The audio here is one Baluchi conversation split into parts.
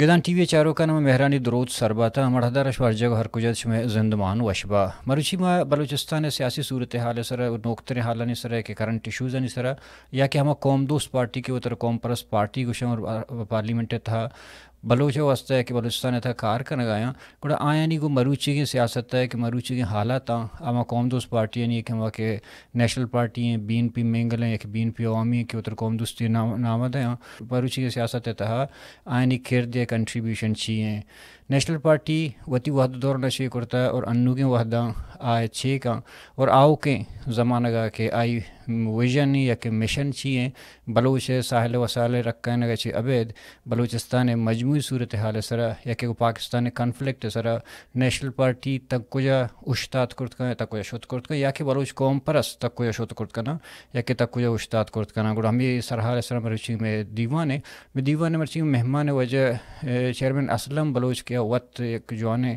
گدان ٹی وی ءِ چاروکاں، مہرانی دروت سر بات اَنت۔ مڑاہدار اش وش جاگہ ءُ ہر کجا اِت شمئے زندمان وش با۔ مروچی ما بلوچستان ءِ سیاسی صورتحال ءِ سرا، نوکتریں حالانی سرا کہ کرنٹ ایشوزانی سرا، یا کہ ہما قوم دوست پارٹی کہ وترا قوم پرست پارٹی گوش اَنت اور پارلیمنٹ ءِ تہا بلوچ ءِ واستہ کہ بلوچستان ءِ تہا کار کنگ ءَ اَنت، گڑا آیانی گوں مروچیگیں سیاست ءَ کہ مروچیگیں حالات اَنت، ہما قوم دوست پارٹیانی کہ ہما کہ نیشنل پارٹی اِنت، بی این پی مینگل اِنت یا کہ بی این پی عوامی اِنت کہ وترا قوم دوستی نام، نام ءَ دیاں، مروچیگیں سیاست ءِ تہا آیانی کرد یا کنٹریبیوشن چی اِنت؟ نیشنل پارٹی وتی وہد ءُ دور ءَ چے کرتہ اور انوگیں وہداں آ چے کنت اور آؤکیں زمانگ ءَ کہ آئی ویژن یا کہ مشن چی اِنت، بلوچ ءِ ساحل ءُ وسائل ءِ رکھائینگ ءَ چہ ابید بلوچستان ءِ مجموعی صورتحال ءِ سرا یا کہ پاکستان ءِ کنفلکٹ ءِ سرا نیشنل پارٹی تک کجا اوشتات کرت کنت، تک کجا شت کرت کنت، یا کہ بلوچ قوم پرست تک کجا شت کرت کناں، یا کہ تک کجا اوشتات کرت کناں۔ گڑا ہمے سرحال ءِ سرا مروچی مئے دیوان اِنت۔ مئے دیوان ءِ مرچی مہمان ءِ واجہ، اے، چیئرمین اسلم بلوچ کہ وت یک جوانیں،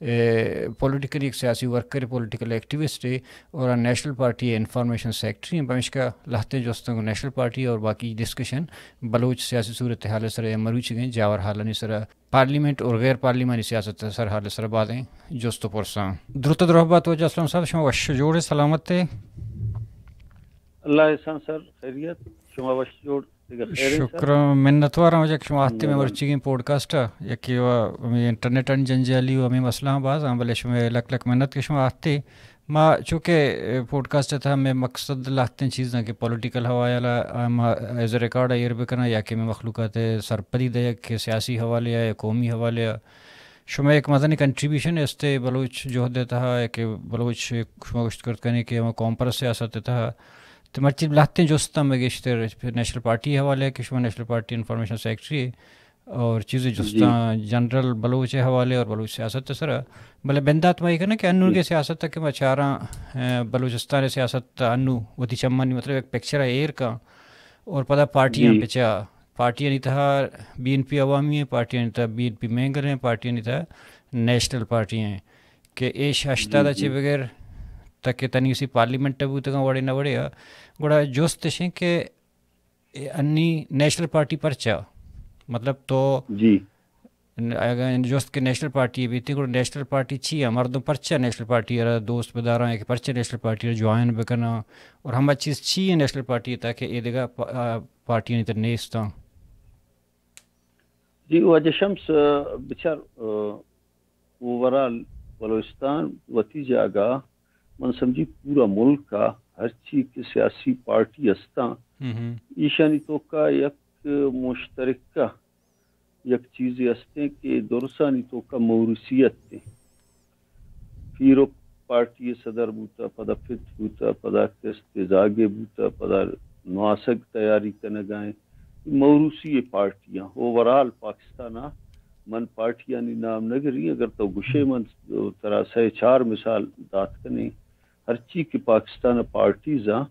اے، پولیٹیکل، یک سیاسی ورکر، پولیٹیکل ایکٹیوسٹ اِنت اور نیشنل پارٹی ءِ انفارمیشن سیکرٹری اِنت۔ پمیشکا لہتیں جستاں گوں نیشنل پارٹی اور باقی ڈسکشن بلوچ سیاسی صورتحال ءِ سرا یا مروچیگیں جاور حالانی سرا، پارلیمنٹ اور غیر پارلیمانی سیاست ءِ سرحال ءِ سرا بازیں جست ءُ پرساں۔ دروت ءُ دراہ بات واجہ اسلم صاحب، شما وش ءُ جوڑ ئے، سلامت ئے؟ اللہ احسان سر، خیریت، شما وش جوڑ، دگہ خیر اِنت سر؟ شکر ءُ منتوار آں واجہ کہ شما آتے مئے مرچیگیں پوڈکاسٹ ءَ، یکے ءُ ہمے انٹرنیٹ ءِ جنجالی ءُ ہمے مسئلہ آں باز آں، بلے شمئے لک لک منت کہ شما آتے۔ ما چونکہ، اے، پوڈکاسٹ ءِ تہا مئے مقصد لہتیں چیزاں کہ پولیٹیکل حوالہ ءَ ما ایز اے ریکارڈ ءَ ایر بکناں یا کہ مئے مخلوقات ءَ سرپدی دئیگ کہ سیاسی حوالے ءَ یا قومی حوالے ءَ شمئے یک مزنیں کنٹریبیوشن استے بلوچ جہد ءِ تہا، کہ بلوچ، شما گوشت کرت کنے کہ ہما قوم پرست سیاست ءِ تہا، تو مرچی لہتیں جستاں مئے گیشتر نیشنل پارٹی ءِ حوالے ءَ کہ شما نیشنل پارٹی انفارمیشن سیکرٹری ئے اور چیزے جستاں جنرل بلوچ ءِ حوالے اور بلوچ سیاست ءِ سرا۔ بلے بندات ما اے کناں کہ انوگیں سیاست ءَ کہ ما چاراں، اے، بلوچستان ءِ سیاست ءَ انو وتی چمانی مطلب یک پکچر ءَ ایر کاں اور پدا پارٹیاں پچا پارٹیانی تہا بی این پی عوامی اِنت، پارٹیانی تہا بی این پی مینگل اِنت، پارٹیانی تہا نیشنل پارٹی اِنت کہ ایش ہشتاد ءَ چہ بگر تک کہ تنی اسی پارلیمنٹ ءَ بوتگاں وڑے نہ وڑے ءَ۔ گڑا جست اِش اِنت کہ اے انی نیشنل پارٹی پرچا؟ مطلب تو اگاں جست کہ نیشنل پارٹی بیت، گڑا نیشنل پارٹی چی اِنت؟ مردم پرچا نیشنل پارٹی ءَ را دوست بداراں یا کہ پرچا نیشنل پارٹی ءَ را جوائن بکناں؟ اور ہما چیز چی اِنت نیشنل پارٹی ءِ تہا کہ اے دگہ پا-، آ، پارٹیانی تہا نیست اَنت؟ جی واجہ شمس، آ، بچار، آ، اوورآل بلوچستان وتی جاگہ، من سمجھی پورا ملک ءَ ہرچی کہ سیاسی پارٹی استاں، ایشانی توکا یک مشترکہ یک چیزے استیں کہ درسانی توکا موروثیت ایں۔ پیرک پارٹی ءِ صدر بوتا، پدا پت بوتا، پدا کست ءِ زاگے بوتا، پدا نواسگ تیاری کنگا ایں۔ موروثی ءِ پارٹیاں اوورآل پاکستان ءَ، من پارٹیانی نام نہ گری، اگر تو گشے من ترا سئے چار مثال دات کنیں۔ ہرچی کہ پاکستان ءِ پارٹیز آں،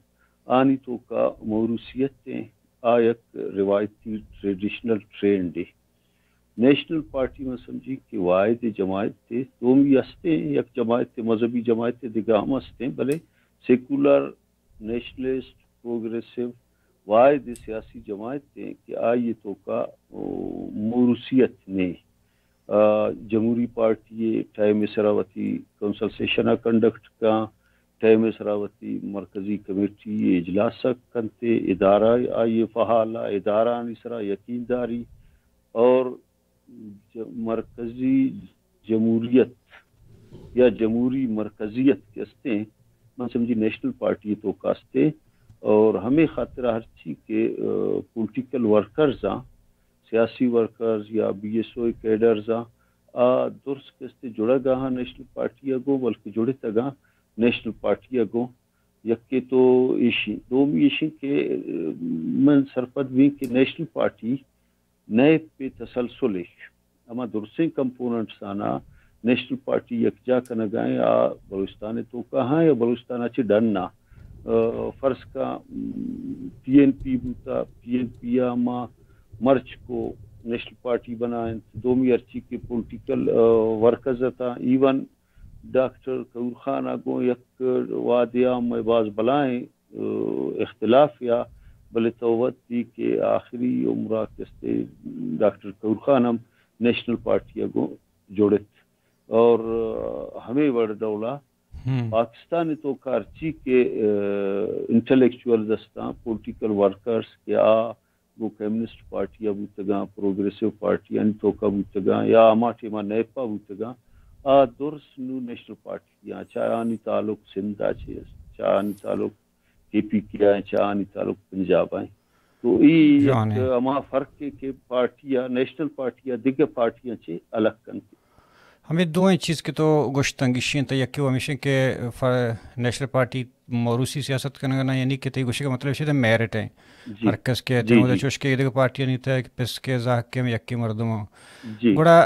آنی توکا موروثیت ایں، آ یک روایتی ٹریڈیشنل ٹرینڈے۔ نیشنل پارٹی من سمجھی کہ واحد جماعت ءِ، دومی ہستیں، یک جماعت ءِ، مذہبی جماعت ءِ دگہ ہم ہستیں، بلے سیکولر، نیشنلسٹ، پروگریسو واحد سیاسی جماعت ایں کہ آئی توکا، او، موروثیت نے۔ آ، جمہوری پارٹی ءِ ٹائم ءِ سرا وتی کونسل سیشن ءَ کنڈکٹ کاں، ٹائم ءِ سرا وتی مرکزی کمیٹی ءِ اجلاس ءَ کنتے، ادارہ آئی فعال ءَ، ادارہ آنی سرا یقین داری اور ج-، مرکزی جمہوریت یا جمہوری مرکزیت کہ استیں، من سمجھی نیشنل پارٹی ءِ توکا استیں اور ہمے خاطر ءَ ہرچی کہ، آ، پولیٹیکل ورکرز آں، سیاسی ورکرز یا بی ایس او ءِ کیڈرز آں، آ درست کہ استیں جڑگا آں نیشنل پارٹی ءَ گوں، بلکہ جڑتگاں نیشنل پارٹی ءَ گوں۔ یکے تو ایشی، دومی ایشی کہ، آ، من سرپد بیں کہ نیشنل پارٹی نیپ ءِ تسلسل ءَ ہما درسیں کمپوننٹس آناں نیشنل پارٹی یکجا کنگا ایں، آ بلوچستان ءِ توکا آں یا بلوچستان ءَ چہ ڈن آں۔ آ، فرض کن، م، پی این پی بوتا، پی این پی ءَ ہما مرچ کو نیشنل پارٹی بنائینت، دومی ہرچی کہ پولیٹیکل، آ، ورکرز اتاں، ایون ڈاکٹر کہور خان ءَ گوں یک وہدے ءَ مئے باز بلاہیں، آ، اختلاف یا، بلے تو وت دی کہ آخری عمر ءَ کہ استے ڈاکٹر کہور خان ہم نیشنل پارٹی ءَ گوں جڑت۔ اور ہمے وڑ ڈولا پاکستان ءِ توکا ہرچی کہ انٹلیکچوئلز استاں، پولیٹیکل ورکرز کہ آ گوں کمیونسٹ پارٹی ءَ بوتگاں، پروگریسو پارٹیانی توکا بوتگاں یا ہما ٹیما نیپا بوتگاں، آ درست نوں نیشنل پارٹی آں، چاہانی تعلق سندھ ءَ چہ است، چاہانی تعلق کے پی کے ءَ، چاہانی تعلق پنجاب ءَ۔ تو اے یک ہما فرق ہے کہ پارٹی ءَ، نیشنل پارٹی ءَ دگہ پارٹیاں چہ الگ کنت۔ ہمے دوئیں چیز کہ تو گوشتن گشی انت، یکے وہ ہمیش انت کہ ف-، نیشنل پارٹی موروثی سیاست کنگ ءَ نہ، یعنی کہ تئی گوشگ ءِ مطلب شے میرٹ ہیں۔ ہر کس کہ تنودا چوش کہ دگہ پارٹیانی تہ پس کہ زاہ کہ ہم یکے مردم ہوں۔ گڑا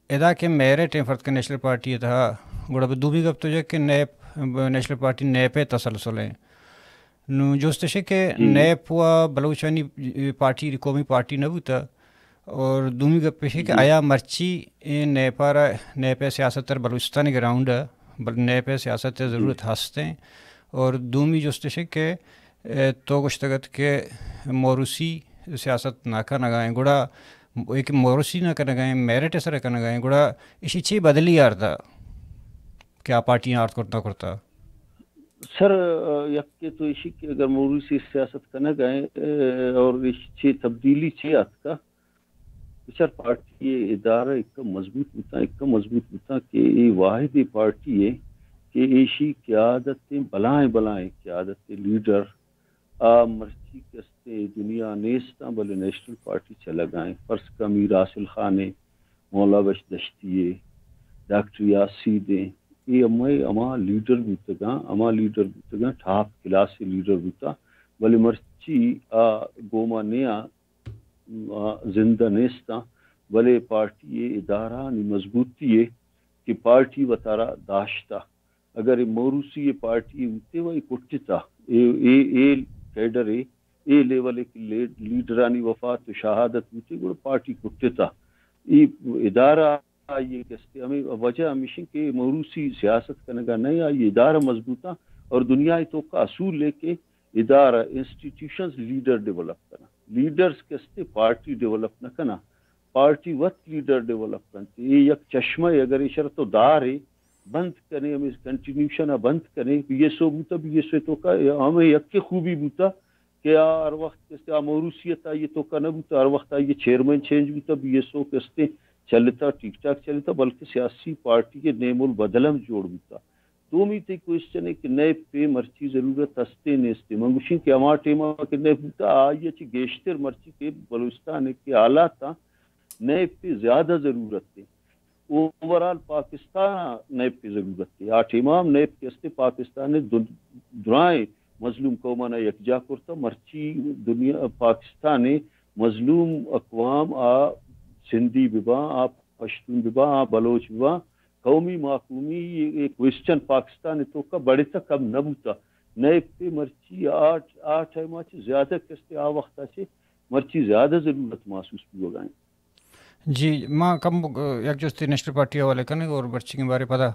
ادا کہ میرٹ ہیں فرد کہ نیشنل پارٹی ءِ تہا، گڑا بہ دومی گپ تو جا کہ نیپ، نیشنل پارٹی نیپ ءِ تسلسل ہیں۔ نوں جست اش کہ نیپ و بلوچانی پارٹی، قومی پارٹی نہ بوتا۔ اور دومی گپ اش کہ آیا مرچی اے نیپ ءَ را، نیپ ءِ سیاست ءَ را بلوچستان گراؤنڈ ءَ، بل-، نیپ ءِ سیاست ءِ ضرورت ہست ہیں۔ اور دومی جست اش کہ، اے، تو گوشتگ ات کہ موروثی سیاست نہ کنگا ہیں، گڑا اے کہ موروثی نہ کنگا ہیں، میرٹ ءِ سر کنگا ہیں، گڑا اشی چی بدلی آرتا کہ آ پارٹی آرت کرتا کرتا؟ سر، آ، یک کہ تو ایشی کہ اگر موروثی سیاست کنگ ءَ ایں، آ، اور ایشی چی تبدیلی چی آتکا؟ بچار پارٹی ءِ ادارہ ایک مضبوط بوتاں، ایک مضبوط بوتاں کہ اے واحد پارٹی ہے کہ ایشی قیادت بلائیں بلائیں قیادت لیڈر آ مرچی کہ استیں دنیا نیستاں، بلے نیشنل پارٹی چلگا ایں۔ فرض کا میر حاصل خان ایں، مولا بخش دشتی ایں، ڈاکٹر یاسین ایں، اے ہمے ہما لیڈر بوتگاں، ہما لیڈر بوتگاں، ٹاپ کلاس لیڈر بوتاں، بلے مرچی آ گوما نیاں، آ زندہ نیستاں، بلے پارٹی ءِ ادارہانی مضبوطی ءَ کہ پارٹی وتارا داشتہ۔ اگر اے موروثی ءِ پارٹی بوتے و اے کٹتا، اے، اے، اے کیڈر ءِ، اے لیول ءِ کہ لیڈ-، لیڈرانی وفات و شہادت بوتے، گڑا پارٹی کٹتا۔ اے ادارہ آئی ءِ کستے ہمیں وجہ ہمیش انت کہ موروثی سیاست کنگا نہیں، آئی ادارہ مضبوطاں اور دنیا ءِ توکا اصول ہے کہ ادارہ، انسٹیٹیوشنز لیڈر ڈیولپ کناں، لیڈرز کستے پارٹی ڈیولپ نہ کناں، پارٹی وت لیڈر ڈیولپ کنت۔ اے یک چشمہ ءِ، اگر ایشرا تو دارے بند کنے، ہمیں کنٹینیوشن ءَ بند کنے، بی ایس او بوتا، بی ایس او توکا ہمیں یکے خوبی بوتا کہ آ ہر وقت کستے آ موروثیت آئی توکا نہ بوتا، ہر وقت آئی چیئرمین چینج بوتا، بی ایس او کستے چلتا، ٹھیک ٹھاک چلتا، بلکہ سیاسی پارٹی ءِ نیم البدل ہم جوڑ بوتا۔ دومی تئی کوئسچن ہے کہ نیپ ءِ مرچی ضرورت ہستے نیستے۔ من گوشیں کہ ہما ٹیما کہ نیپ بوتا، آئی ءَ چہ گیشتر مرچی کہ بلوچستان ءِ کہ حالات آں، نیپ ءِ زیادہ ضرورت ہے۔ اوورآل پاکستان ءَ نیپ ءِ ضرورت ہے۔ آ ٹیما ہم نیپ کہ استے پاکستان ءِ دن-، درائیں مظلوم قومانا یکجا کرتا۔ مرچی دنیا، پاکستان ءِ مظلوم اقوام، آ سندھی بباں، آ پشتون بباں، آ بلوچ بباں، قومی محکومی ءِ کوئسچن پاکستان ءِ توکا بڑھتا، کم نہ بوتا۔ نیپ ءِ مرچی آ، آ ٹائما چہ زیادہ کستے آ وقتا چہ مرچی زیادہ ضرورت محسوس بوگا ایں۔ جی، ما کم یک جستے نیشنل پارٹی حوالے کنیں اور مرچیگیں بارے پدا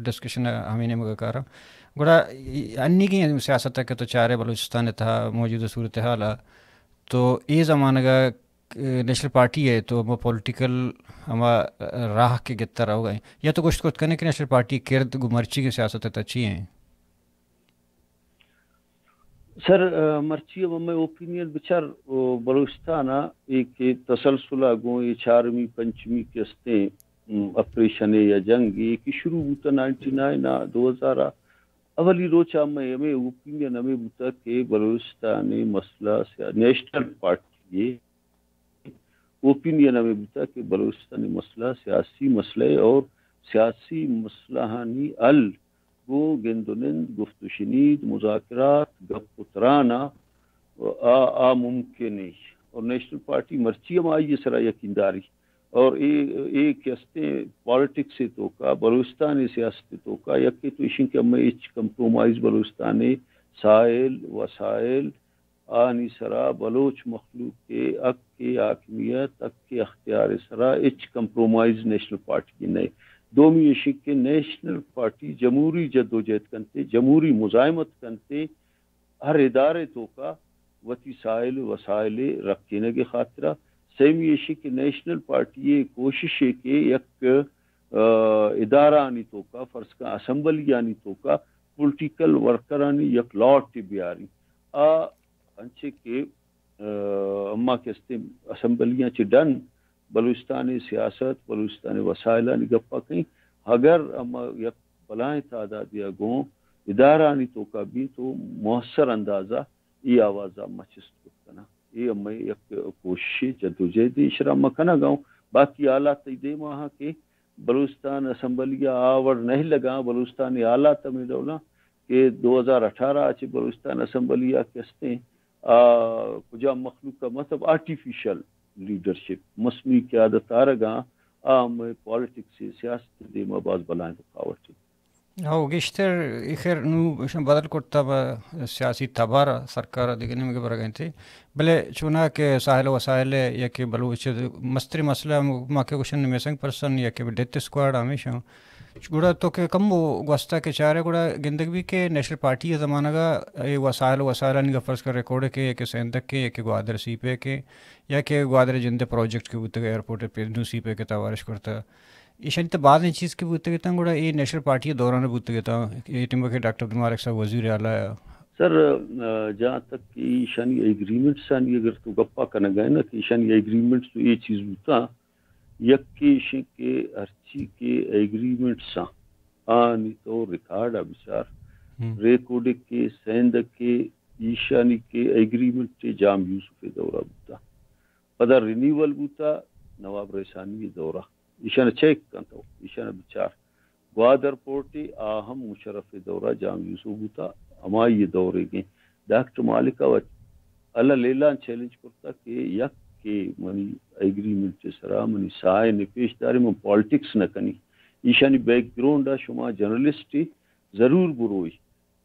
ڈسکشن ہمیں نیمگا کاراں۔ گڑا انیگیں سیاست کہ تو چارے بلوچستان ءِ تہا موجودہ صورتحال ءَ، تو اے زمانگا نیشنل پارٹی ءِ تو ہما پولیٹیکل ہما راہ کہ گتا روگا ایں، یا تو گوشت کت کنے کہ نیشنل پارٹی ءِ کرد گوں مرچیگیں سیاست ءِ تہا چی ایں؟ سر، آ، مرچی ہم ہمے اوپینین بچار، او، بلوچستان ءَ اے کہ تسلسل ءَ گوں اے چارمی پنچمی کہ استیں، ام، آپریشن یا جنگ اے کہ شروع بوتا نائنٹی نائن ءَ، دو ہزار ءَ، اولی روچ ءَ ہمے، ہمے اوپینین ہمے بوتا کہ بلوچستان ءِ مسئلہ سیا-، نیشنل پارٹی ءِ اوپینین ہمے بوتا کہ بلوچستانی مسئلہ سیاسی مسئلہ ہے اور سیاسی مسئلہانی حل گوں گند و نند، گفت و شنید، مذاکرات، گپ و تران ءَ آ، آ ممکن ہے۔ اور نیشنل پارٹی مرچی ہم آئی سرا یقین داری اور اے، اے کہ استیں پالیٹکس ءِ توکا، بلوچستان ءِ سیاست ءِ توکا، یکے تو ایشیں کہ ہمے ہچ کمپرومائز بلوچستان ءِ ساحل، وسائل، آنی سرا بلوچ مخلوق ءِ حق ءِ حاکمیت، حق ءِ اختیار ءِ سرا ہچ کمپرومائز نیشنل پارٹی ءِ نئے۔ دومی ایشی کہ نیشنل پارٹی جمہوری جدوجہد کنتے، جمہوری مزاحمت کنتے، ہر ادارے توکا وتی ساحل وسائل ءِ رکینگ ءِ خاطرا، سیمی ایشی کہ نیشنل پارٹی ءِ کوشش ءِ کہ یک، آ، ادارہ آنی توکا، فرض کن اسمبلی آنی توکا پولیٹیکل ورکر آنی یک لاٹ بیاری۔ آ انچے کہ، آ، اما کہ استیں اسمبلیاں چہ ڈن بلوچستان ءِ سیاست، بلوچستان ءِ وسائلانی گپا کئیں، اگر اما یک بلائیں تعدادے ءَ گوں ادارہ آنی توکا بی تو مؤثر اندازہ اے آواز ءَ ما چست کت کناں۔ اے ہمے یک کوششے، جدوجہدے، ایشرا ما کنگ ءَ اوں۔ باقی حالات تئی دیما ہاں کہ بلوچستان اسمبلی ءَ آ وڑ نہ لگاں، بلوچستان ءِ حالات ہمے ڈولاں کہ دو ہزار اٹھارہ ءَ چہ بلوچستان اسمبلی ءَ کہ استیں، آ کجام مخلوق ءَ، مطلب آرٹیفیشل لیڈرشپ، مصنوعی قیادت آرگاں، آ ہمے پالیٹکس ءِ سیاست ءِ دیما باز بلائیں رکاوٹے۔ ہو، گیشتر اے خیر نوں ایشاں بدل کرتا با سیاسی تبار ءَ سرکار ءَ دگہ نیمگے برگ ءَ انت۔ بلے چونا کہ ساحل و وسائل ءِ یا کہ بلوچ ءِ مستریں مسئلہ ما کہ گوشن مسنگ پرسن یا کہ ڈیتھ اسکواڈ ہمیشاں۔ گڑا تو کہ کمو گوستا کہ چارے گڑا گندگ بی کہ نیشنل پارٹی ءِ زمانگ ءَ اے وسائل و وسائلانی گپ فرض کر ریکارڈ کہ یا کہ سیندک کہ یا کہ گوادر سی پیک کہ یا کہ گوادر جند پروجیکٹ کہ بوتگ ایئرپورٹ پہ نوں سی پیک ءِ توارش کرتا۔ ایشانی تہ بازیں چیز کہ بوتگ اتاں، گڑا اے نیشنل پارٹی ءِ دوران ءَ بوتگ اتاں۔ اے ٹیم ءَ کہ ڈاکٹر عبدالمالک صاحب وزیر اعلیٰ ءَ۔ سر، آ، جہاں تک کہ ایشانی ایگریمنٹس آنی اگر تو گپا کنگ ءَ ئے نا کہ ایشانی ایگریمنٹس تو اے چیز بوتاں، یکے ایشیں کہ ہرچی کہ ایگریمنٹس آں، آنی تو ریکارڈ ءَ بچار، ہم۔ ریکوڈک کہ سیندک کہ ایشانی کہ ایگریمنٹ جام یوسف ءِ دورہ بوتا، پدا رینیول بوتا نواب رئیسانی ءِ دورہ۔ ایشاں چیک کن تو، ایشاں بچار۔ گوادر پورٹ ءَ آ ہم مشرف ءِ دورہ جام یوسف بوتا، ہمائی ءِ دور ءَ گیں۔ ڈاکٹر مالک ءَ وت اللہ لیلان چیلنج کرتا کہ یک کہ منی ایگریمنٹ ءِ سرا منی سائن ءَ پیش دارے، من پالیٹکس نہ کنی۔ ایشانی بیک گراؤنڈ ءَ شما جرنلسٹ ضرور بروئی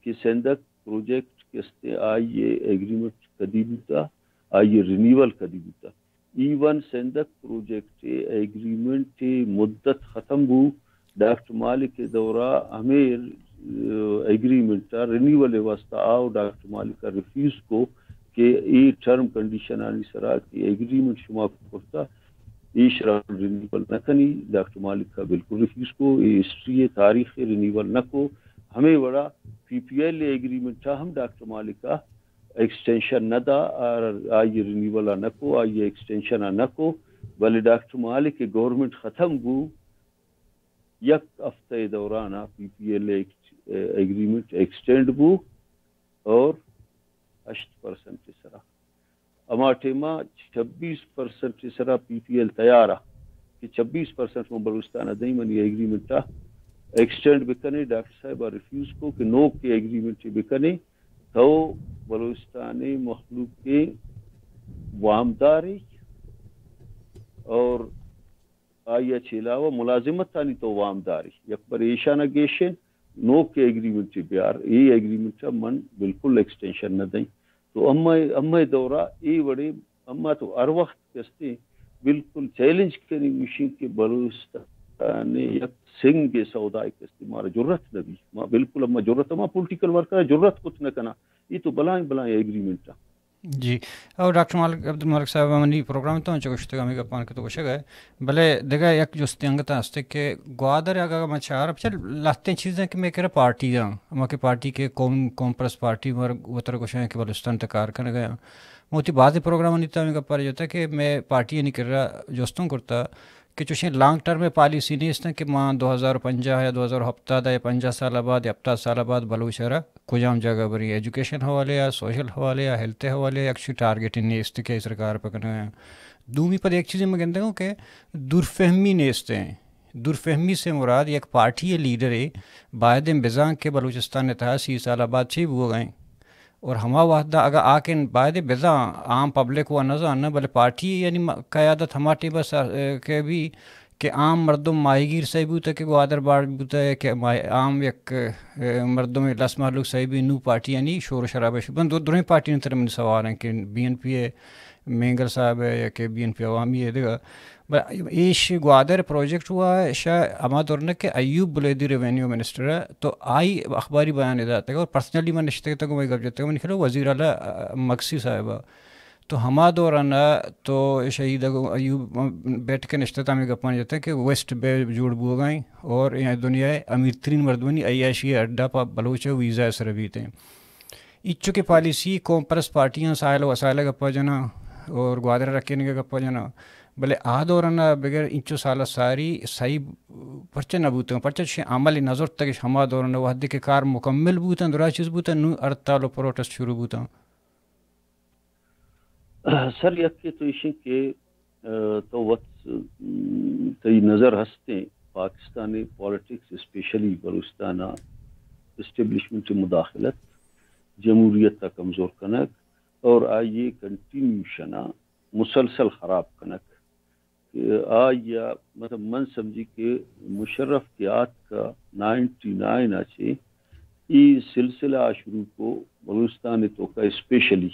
کہ سیندک پروجیکٹ کہ استے آئی ءِ ایگریمنٹ کدی بوتا، آئی ءِ رینیول کدی بوتا۔ ایون سیندک پروجیکٹ ءِ ایگریمنٹ ءِ مدت ختم بو، ڈاکٹر مالک ءِ دورہ ہمے، آ، ایگریمنٹ ءَ رینیول ءِ واستہ آؤ، ڈاکٹر مالک ءَ ریفیوز کو کہ اے ٹرم کنڈیشن آنی سرا کہ ایگریمنٹ شما کرتا، ایشرا رینیول نہ کنی، ڈاکٹر مالک ءَ بالکل ریفیوز کو، اے ہسٹری ءِ تاریخ ءَ رینیول نہ کو۔ ہمے وڑا پی پی ایل ءِ ایگریمنٹ ءَ ہم ڈاکٹر مالک ءَ ایکسٹینشن نہ دا، آ-، آئی ءِ رینیول ءَ نہ کو، آئی ءِ ایکسٹینشن ءَ نہ کو، بلے ڈاکٹر مالک ءِ گورنمنٹ ختم بو، یک ہفتہ ءِ دوران ءَ پی پی ایل ءِ ایکس-، ایگریمنٹ ایکسٹینڈ بو اور ہشت پرسنٹ ءِ سرا۔ ہما ٹائم ءَ چھبیس پرسنٹ ءِ سرا پی پی ایل تیار ءَ کہ چھبیس پرسنٹ من بلوچستان ءَ دئیں، منی ایگریمنٹ ءَ ایکسٹینڈ بکنے، ڈاکٹر صاحب ءَ ریفیوز کو کہ نوکیں ایگریمنٹ بکنے، تو بلوچستان ءِ مخلوق ءِ وامدارے اور آئی ءَ چہ علاوہ ملازمتانی تو وامدارے، یک بر ایشان ءَ گیشین، نوکیں ایگریمنٹ بیار، اے ایگریمنٹ ءَ من بالکل ایکسٹینشن نہ دئیں۔ تو اما، اما دورہ اے وڑے، اما تو ہر وقت کہ استے بالکل چیلنج کنی، گوشی کہ بلوچستان ءِ یک سنگ ءِ سودا ءَ کہ استے مارا جرات نہ بی۔ ما بالکل اما جرات، اما پولیٹیکل ورکر ءَ جرات کت نہ کناں۔ اے تو بلائیں بلائیں ایگریمنٹ ءَ۔ جی۔ او ڈاکٹر مالک، عبدالمالک صاحب، منی پروگرام تو انچو گوشتگ، ہمے گپان کہ تو گوشگ ئے۔ بلے دگہ یک جستے انگت است کہ گوادر اگاں ما چار، چل لہتیں چیزاں کہ مئے کرا پارٹی آں، ہما کہ پارٹی کہ قوم، قوم پرست پارٹی مر وتر گوشاں کہ بلوچستان تہ کار کنگ ءَ آں۔ من وتی بازیں پروگرامانی تہ ہمے گپا جتا کہ مئے پارٹیانی کرا جستوں کرتا کہ چوشیں لانگ ٹرم پالیسی نیست کہ ما دو ہزار پنجاہ یا دو ہزار ہپتاد یا پنجاہ سال بعد یا ہپتاد سال بعد بلوچ ءَ را کجام جاگہ بریں، ایجوکیشن حوالے یا سوشل حوالے یا ہیلتھ حوالے یا یک چی ٹارگٹ نیست کہ سرکار پہ کنگ ءَ۔ دومی پد یک چیزے من گندگوں کہ دورفہمی نیست ایں۔ دورفہمی سے مراد یک پارٹی لیڈرے باید بزاں کہ بلوچستان ءِ تہا سی سال بعد چی بوگ ءَ ایں۔ اور ہما وہدا اگاں آ کہ باید بزاں عام پبلک و نہ زاناں، بلے پارٹی یعنی م-، قیادت ہما ٹیم ءَ سر-، کہ بی کہ عام مردم ماہیگیر سہی بوتہ کہ گوادر باڑ بوتہ کہ ما-، عام یک، اے، مردم لس مہلوک سہی بی نوں پارٹی یعنی شور و شراب شو۔ بند دو درہیں پارٹی تر من سوال ہیں کہ بی این پی ءِ مینگل صاحب ءِ یا کہ بی این پی عوامی ءِ دگہ۔ بلے ایش گوادر پروجیکٹ ہوا شہ ہما دور نہ کہ ایوب بلیدی ریونیو منسٹر ءَ تو آئی اخباری بیان داتگ اور پرسنلی من نشتگ تگ، من گپ جتگ، من کھلو وزیر اعلیٰ مگسی صاحب ءَ۔ تو ہما دوران ءَ تو شہید ایوب بیٹھک ءَ نشتہ ات، ہمے گپاں جتگ کہ ویسٹ بے جوڑ بوگا ایں اور اے دنیا ءِ امیر ترین مردمانی عیاشی ءِ اڈا پہ بلوچ ءِ ویزا ءِ سر ءَ بیت ایں۔ انچو کہ پالیسی قوم پرست پارٹیاں ساحل ءُ وسائل ءِ گپا جناں اور گوادر ءِ رکینگ ءِ گپا جناں، بلے آ دوران ءَ بگر انچو سال ءَ ساری صحیح پرچہ نہ بوتاں، پرچہ چشیں عملے نہ زرتگ اش ہما دوران ءَ، وہدے کہ کار مکمل بوتاں، درا چیز بوتاں، نوں ہڑتال ءُ پروٹسٹ شروع بوتاں۔ سر، یکے تو ایشیں کہ، آ، تو وت، م، تئی نظر ہستیں پاکستان ءِ پالیٹکس، اسپیشلی بلوچستان ءِ اسٹیبلشمنٹ ءِ مداخلت جمہوریت ءَ کمزور کنگ اور آئی ءِ کنٹینیوشن ءَ مسلسل خراب کنگ۔ کہ آئی ءَ، مطلب، من سمجھی کہ مشرف کہ آتک نائنٹی نائن ءَ چہ اے سلسلہ ءَ شروع کو بلوچستان ءِ توکا اسپیشلی،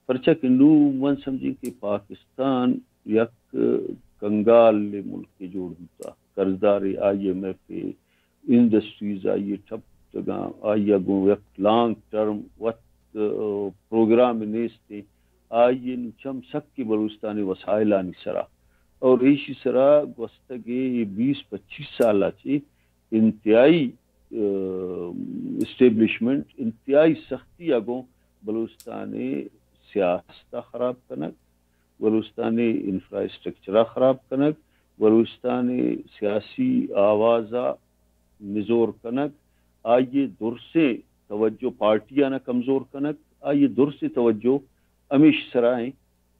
پرچا کہ نوں من سمجھی کہ پاکستان یک کنگال ملک جوڑ بوتا، قرضدار آئی ایم ایف ءِ، انڈسٹریز آئی ءِ ٹھپ بوتگاں، آئی ءَ گوں یک لانگ ٹرم وت، آ، پروگرام نیست، آئی ءِ نوں چم سک کہ بلوچستان ءِ وسائلانی سرا اور ایشی سرا گوستگیں اے بیس پچیس سال ءَ چہ انتہائی، آ، اسٹیبلشمنٹ انتہائی سختی ءَ گوں بلوچستان ءِ سیاست ءَ خراب کنگ، بلوچستان ءِ انفراسٹرکچر ءَ خراب کنگ، بلوچستان ءِ سیاسی آواز ءَ نزور کنگ، آئی ءِ درسیں توجہ پارٹیاں ءَ کمزور کنگ، آئی ءِ درسیں توجہ ہمیش سرا ایں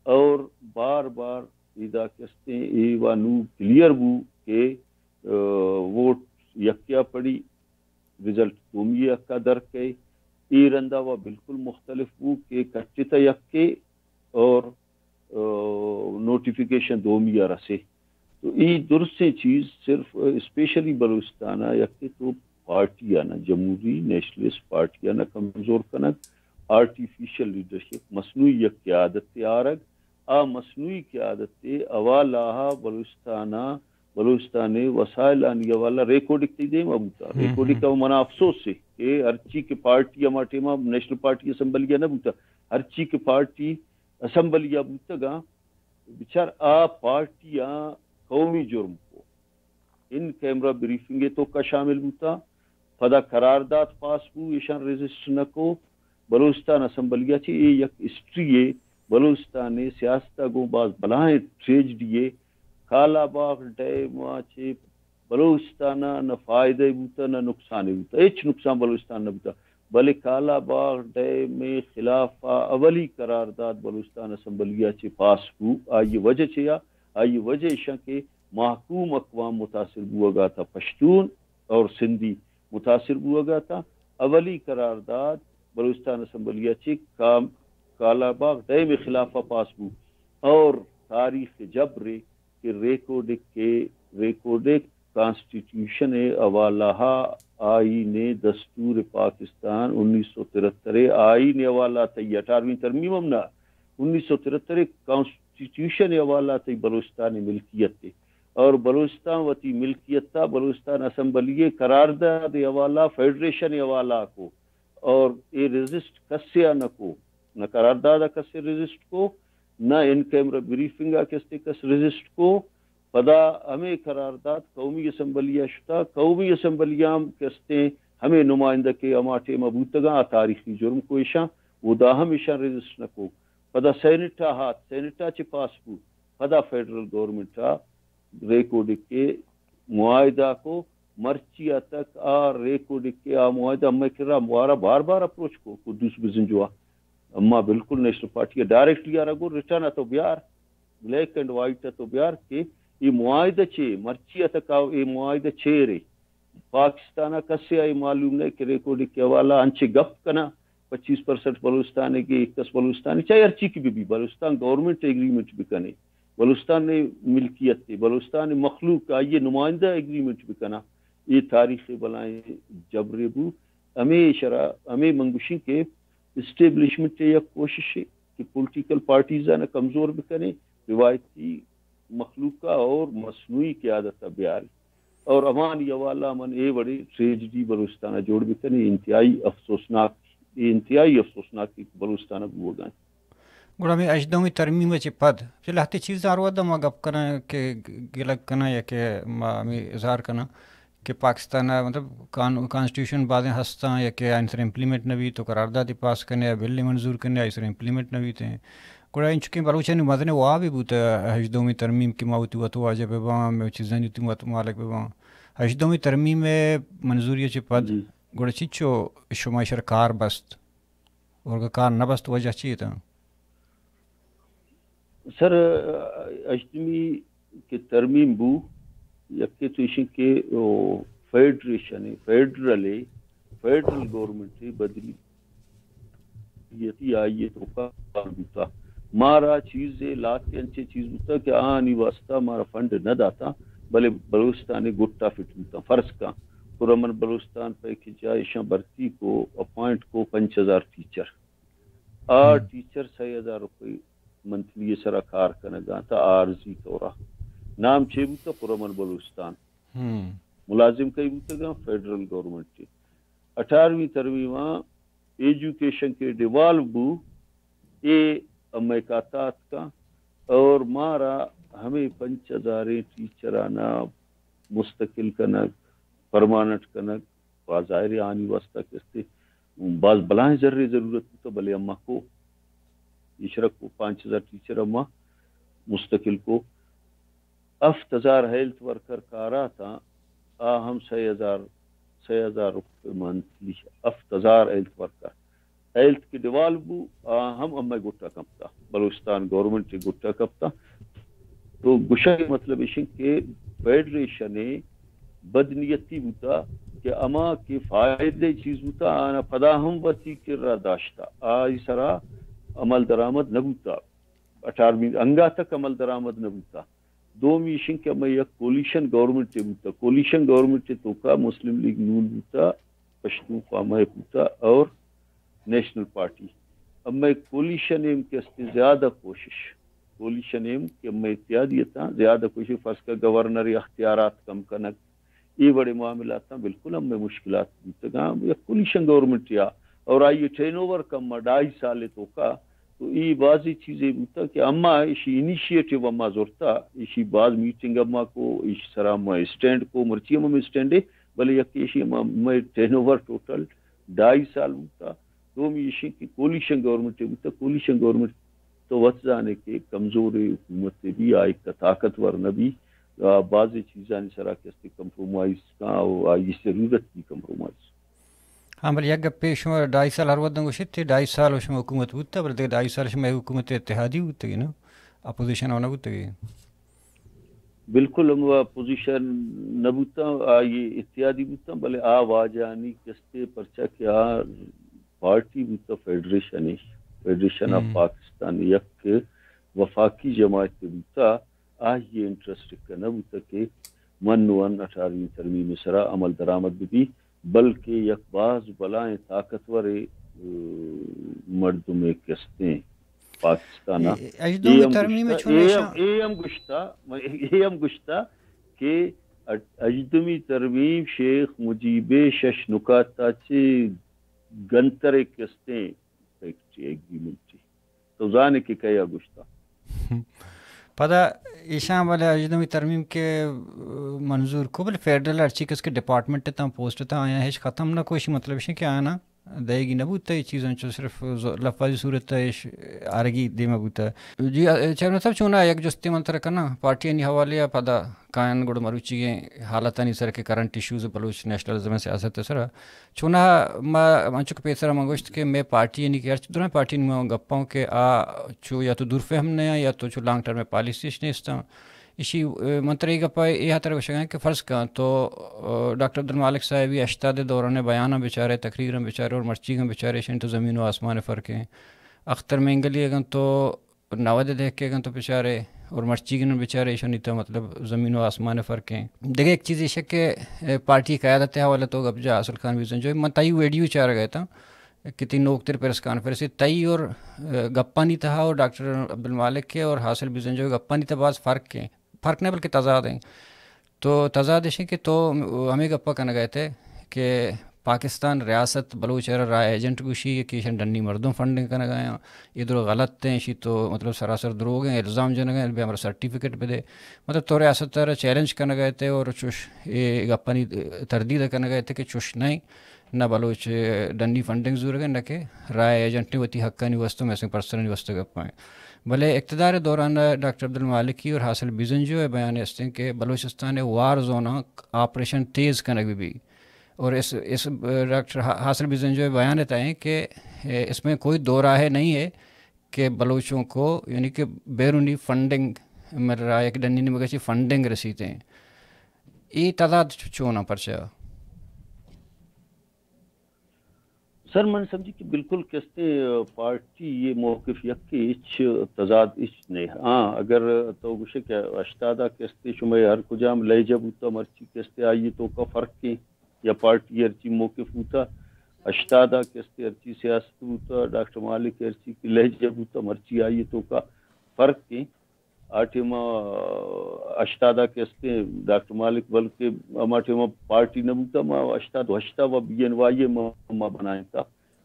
اور بار بار ادا کستیں اے وا نوں کلیئر بو کہ، آ، ووٹ یکیا پڑی، رزلٹ دومی یکا در کئے۔ اے رندا وا بالکل مختلف بو کہ کٹتا یکے اور، آ، نوٹیفیکیشن دومی ءَ رسے۔ تو اے درستیں چیز صرف، آ، اسپیشلی بلوچستان ءَ یکے تو پارٹی ءَ نہ، جمہوری نیشنلسٹ پارٹی ءَ نہ کمزور کنگ، آرٹیفیشل لیڈرشپ، مصنوعی یک قیادت ءِ آرگ، آ مصنوعی قیادت ءِ حوالہ ءَ بلوچستان ءَ، بلوچستان ءِ وسائلانی حوالہ ریکوڈک تئی دیم ءَ بوتا۔ ریکوڈک ءَ منا افسوس ہے کہ ہرچی کہ پارٹی ہما ٹائم ءَ نیشنل پارٹی اسمبلی ءَ نہ بوتا، ہرچی کہ پارٹی اسمبلی ءَ بوتگاں، بچار آ پارٹیاں قومی جرم کو، ان کیمرہ بریفنگ ءِ توکا شامل بوتاں، پدا قرارداد پاس بو، ایشاں رجسٹر نہ کو۔ بلوچستان اسمبلی ءَ چہ اے یک ہسٹری ءِ، بلوچستان ءِ سیاست ءَ گوں باز بلاہیں ٹریجڈی ءِ۔ کالا باغ ڈیم ءَ چہ بلوچستان ءَ نہ فائدہ بوتہ نہ نقصان بوتہ، ہچ نقصان بلوچستان نہ بوتہ، بلے کالا باغ ڈیم ءِ خلاف ءَ اولی قرارداد بلوچستان اسمبلی ءَ چہ پاس بو۔ آئی ءِ وجہ چیا؟ آئی ءِ وجہ ایشاں کہ محکوم اقوام متاثر بوگ ءَ اتاں، پشتون اور سندھی متاثر بوگ ءَ اتاں۔ اولی قرارداد بلوچستان اسمبلی ءَ چہ کام-، کالا باغ ڈیم ءِ خلاف ءَ پاس بو اور تاریخ جبر ءِ کہ ریکوڈک ءِ، ریکوڈک کانسٹیٹیوشن ءِ حوالہ ءَ، آئین ءِ، دستور پاکستان، انیس سو ترہتر ءِ آئین ءِ حوالہ ءَ تئی اٹھارہویں ترمیم ہم نہ، انیس سو ترہتر ءِ کانسٹیٹیوشن ءِ حوالہ ءَ تئی بلوچستان ءِ ملکیت ءِ اور بلوچستان وتی ملکیت ءَ بلوچستان اسمبلی ءِ قرارداد ءِ حوالہ، فیڈریشن ءِ حوالہ ءَ کو۔ اور اے رجسٹ کسے ءَ نہ کو، نہ قرارداد ءَ کسے رجسٹ کو، نہ ان کیمرہ بریفنگ ءَ کسے کس رجسٹ کو۔ پدا ہمے قرارداد قومی اسمبلی ءَ شتا، قومی اسمبلی ءَ ہم کستیں ہمے نمائندہ کہ ہما ٹیم ءَ بوتگاں، آ تاریخی جرم کو ایشاں، اودا ہم ایشاں رجسٹ نہ کو۔ پدا سینٹ ءَ ہات، سینٹ ءَ چہ پاس بو، پدا فیڈرل گورنمنٹ ءَ ریکوڈک ءِ معاہدہ کو، مرچی ءَ تک آ ریکوڈک ءِ آ معاہدہ مئے کرا مارا بار بار اپروچ کو، قدوس بزنجو ءَ۔ اما بالکل نیشنل پارٹی ءَ ڈائریکٹلی آرا گو ریٹرن ءَ تو بیار، بلیک اینڈ وائٹ ءَ تو بیار کہ اے معاہدہ چے، مرچی ءَ تک آ اے معاہدہ چے رے۔ پاکستان ءَ کسے ءَ اے معلوم نہ کہ ریکوڈک ءِ حوالہ انچیں گپ کناں، پچیس پرسنٹ بلوچستان ءِ کہ یک کس بلوچستان ءِ، چاہے ہرچی کہ بہ بی، بلوچستان گورنمنٹ ایگریمنٹ بکنے، بلوچستان ءِ ملکیت ءِ، بلوچستان ءِ مخلوق آئی ءِ نمائندہ ایگریمنٹ بکناں، اے تاریخ ءِ بلاہیں جبرے بو۔ ہمے شرا، ہمے من گوشیں کہ اسٹیبلشمنٹ ءِ یک کوششے کہ پولیٹیکل پارٹیز ءَ نہ کمزور بکنے، روایتی مخلوق ءَ اور مصنوعی قیادت ءَ بیاری اور ہمانی حوالہ من اے وڑیں ٹریجڈی بلوچستان ءَ جوڑ بکنی، انتہائی افسوسناک، اے انتہائی افسوسناک کہ بلوچستان ءَ بوگا انت۔ گڑا ہمے ہژدہمی ترمیم ء چہ پد چہ لہتے چیزاں ہر وھد ما گپ کناں کہ گلگ کناں یا کہ ما ہمے اظہار کناں کہ پاکستان ء مطلب کان-، کانسٹیٹیوشن بازیں ہستاں یا کہ آئی سر امپلیمنٹ نہ بیت، تو قراردادے پاس کنے یا بلے منظور کنے، آئی سر امپلیمنٹ نہ بیت۔ گڑا انچکیں بلوچانی مزنیں وابے بوت ہژدہمی ترمیم کہ ما وتی وت واجہ بہ باں، مئے چیزانی وتی وت مالک بہ باں۔ ہژدہمی ترمیم ء منظوری ء چہ پد جی۔ گڑا چچو شما ایشرا کار بست؟ اور اگہ کار نہ بست، وجہ چی اتاں؟ سر، ہژدہمی کہ ترمیم بو، یکے تو ایشیں کہ او فیڈریشن، فیڈرل، فیڈرل گورنمنٹ بدلی یتی آئی توکا بوتا۔ مارا چیزے لہتے انچیں چیز بوتا کہ آنی واسطہ مارا فنڈ نہ داتا، بلے بلوچستان گٹا فٹ بوتا۔ فرض کن، پرامن بلوچستان پیکج ء ایشاں بھرتی کو، اپوائنٹ کو پنچ ہزار ٹیچر۔ آ ہم۔ ٹیچر سئے ہزار روپے منتھلی سرا کار کنگا تا عارضی طورا۔ نام چے بوتا؟ پرامن بلوچستان۔ ہم۔ ملازم کئی بوتگاں؟ Federal government. اٹھارہویں ترمیماں ایجوکیشن کہ ڈیوالو بو، اے امئے کاتا اتکاں اور مارا ہمے پنچ ہزاریں ٹیچرانا مستقل کنگ، پرماننٹ کنگ، و ظاہر ہے آنی واسطہ کہ استے باز بلائیں زرے ضرورت بوتا، بلے اما کو ایشرا کو پانچ ہزار ٹیچر اما مستقل کو۔ ہفت ہزار ہیلتھ ورکر کارا تاں، آ ہم سئے ہزار، سئے ہزار روپے منتھلی، ہفت ہزار ہیلتھ ورکر۔ ہیلتھ کہ ڈیوالو بو، آ ہم امئے گٹا کپتا، بلوچستان گورنمنٹ گٹا کپتا۔ تو گشگ مطلب ایشیں کہ فیڈریشن بد نیتی بوتا کہ اما کہ فائدہ چیز بوتا، آنا پدا ہم وتی کرا داشتا، آئی سرا عمل درآمد نہ بوتا، اٹھارہویں انگا تک عمل درآمد نہ بوتا۔ دومی ایشیں کہ ہمے یک کولیشن گورنمنٹ بوتا، کولیشن گورنمنٹ توکا مسلم لیگ نون بوتا، پشتونخوا مہک بوتا اور نیشنل پارٹی۔ ہمے کولیشن ایم کہ استے زیادہ کوشش، کولیشن ایم کہ ہمے اتحادی اتاں زیادہ کوشش، فرض کا گورنر اختیارات کم کنگ، اے وڑیں معاملاتاں بالکل ہمے مشکلات بوتگاں یک کولیشن گورنمنٹ یا، اور آئی ٹرین اوور کم ڈھائی سال توکا۔ تو اے بازیں چیزے بوتا کہ اما ایشی انیشیٹو اما زرتا، ایشی باز میٹنگ اما کو، ایشی سرا ما اسٹینڈ کو، مرچی ہم ہمے اسٹینڈ ہے، بلے یک ایشی اما مئے ٹرین اوور ٹوٹل ڈھائی سال بوتا۔ دومی ایشی کہ کولیشن گورنمنٹ بوتا، کولیشن گورنمنٹ تو وت زانے کہ کمزور حکومت بی، آ ایک طاقتور نہ بی، آ بازیں چیزانی سرا کہ استے کمپرومائز کاں و آئی ضرورت بی کمپرومائز۔ ہاں، بلے یک گپے شما ڈھائی سال ہر وھداں گوشت، ڈھائی سال شما حکومت بوتا، بلے دگہ ڈھائی سال شما حکومت اتحادی بوتگی نا، اپوزیشن نہ بوتگی۔ بالکل ہم اپوزیشن نہ بوتاں، آئی اتحادی بوتاں، بلے آ واجہانی کستے پرچا کہ آ پارٹی بوتا فیڈریشن، فیڈریشن آف ہم۔ پاکستان یک وفاقی جماعت بوتا، آئی انٹرسٹ کہ نہ بوتا کہ من وان اٹھارہویں ترمیم سرا عمل درآمد ببی، بلکہ یک باز بلائیں طاقتور، ا، مردمے کستیں پاکستان ء۔ اے، ہژدہمی اے ہم ترمیم گشتا، چون اے ہم، ایشاں؟ اے ہم گشتا، اے ہم گشتا کہ اٹ-، ہژدہمی ترمیم شیخ مجیب شش نکات ء چہ گنتر کستیں فیکٹری ایگریمنٹ۔ تو زانے کہ کیا گشتا۔ پدا ایشاں بلے ہژدہمی ترمیم کہ منظور کو، بلے فیڈرل ہرچی کس کہ ڈپارٹمنٹ تاں پوسٹ تاں آیاں ہیچ ختم نہ کو، ایشی مطلب ایشیں کہ آیاں دئیگی نہ بوت، اے چیزاں چو صرف ز-، لفظی صورت ء ایش آرگی دیما بوت۔ جی، ا، چیئرمین صاحب، چونا یک جستے من ترا کناں، پارٹیانی حوالے ء پدا کاین گڑا مروچیگیں حالتانی سر کہ کرنٹ ایشوز بلوچ نیشنلزم ء سیاست ء سر ء۔ چونا ما انچو کہ پیسر ء من گوشت کہ مئے پارٹیانی کہ ہرچ درائیں پارٹیانی ما گپاں کہ آ چو یا تو دور فہم نہ یا تو چو لانگ ٹرم پالیسی اش نیستاں۔ ایشی، ء، من ترا اے گپ ء اے ہاترا گوشگ ء کہ فرض کن تو، ء، ڈاکٹر عبدالمالک صاحبی ہشتاد ء دوران ء بیان ء بچارے، تقریر ء بچارے اور مرچیگ ء بچارے، ایشانی تو زمین و آسمان ء فرق ایں۔ اختر مینگلی اگن تو نود ء دہک اگن تو بچارے اور مرچیگ ء بچارے، ایشانی تو مطلب زمین و آسمان ء فرق ایں۔ دگہ یک چیز ایش کہ، ء، پارٹی قیادت ء حوالہ تو گپ جا حاصل خان بزن جو من تئی ویڈیو چارگ ء اتاں۔ کہ تئی نوکتر پریس کانفرنس ء تئی اور، ء، گپانی تہا اور ڈاکٹر عبدالمالک کے اور حاصل بزنجو گپانی تہا باز فرق ہیں، فرق نہ بلکہ تضاد ہیں۔ تو تضاد اش کہ تو ہمیں گپا کنگا اتئے کہ پاکستان ریاست بلوچ ء را ایجنٹ گوشی کہ ایشاں ڈنی مردم فنڈنگ کنگ ء آیاں، اے درو غلط ہیں، اشی تو مطلب سراسر دروگ ہیں، الزام جنگ ہیں، بیا ہمارا سرٹیفکیٹ بدے۔ مطلب تو ریاست ء را چیلنج کنگ ء تے اور چوش اے گپانی تردید کنگ ء تے کہ چوش نہیں، نہ بلوچ ڈنی فنڈنگ زورگ ء، نہ کہ رائے ایجنٹ نے وتی حقانی واسطہ، میسنگ پرسنانی واسطہ گپ ہیں۔ بلے اقتدار دوران ڈاکٹر عبدالمالکی اور حاصل بزنجو ء بیان استیں کہ بلوچستان ء وار زوناں آپریشن تیز کنگ بی۔ اور اس، اس، ڈاکٹر حا-، حاصل بزنجو بیان ء تائیں کہ، اے، اس میں کوئی دو راہ نہیں ہے کہ بلوچوں کو، یعنی کہ بیرونی فنڈنگ، میرا ایک ڈنی نمگا چی فنڈنگ رسیتے ہیں۔ اے تضاد چ-، چون پرچا؟ سر، من سمجھی کہ بالکل کستے، آ، پارٹی یہ موقف یک کہ ہچ تضاد ہچ نہیں۔ ہاں، اگر تو گوشے کہ ہشتاد ء کستے شمئے ہر کجام لہجہ بوتا، مرچی کستے آئیے تو کا فرق کے یا پارٹی ہرچی موقف بوتا، ہشتاد ء کستے ہرچی سیاست بوتا، ڈاکٹر مالک ہرچی کی لہجہ بوتا، مرچی آئیے تو کا فرق کے۔ آ ٹائم ء ہشتاد ء کستے ڈاکٹر مالک، بلکہ ہما ٹائم ء پارٹی نہ بوتا، ما ہشتاد و ہشت ء و بی این وائی ء ما، ما بنائینتا۔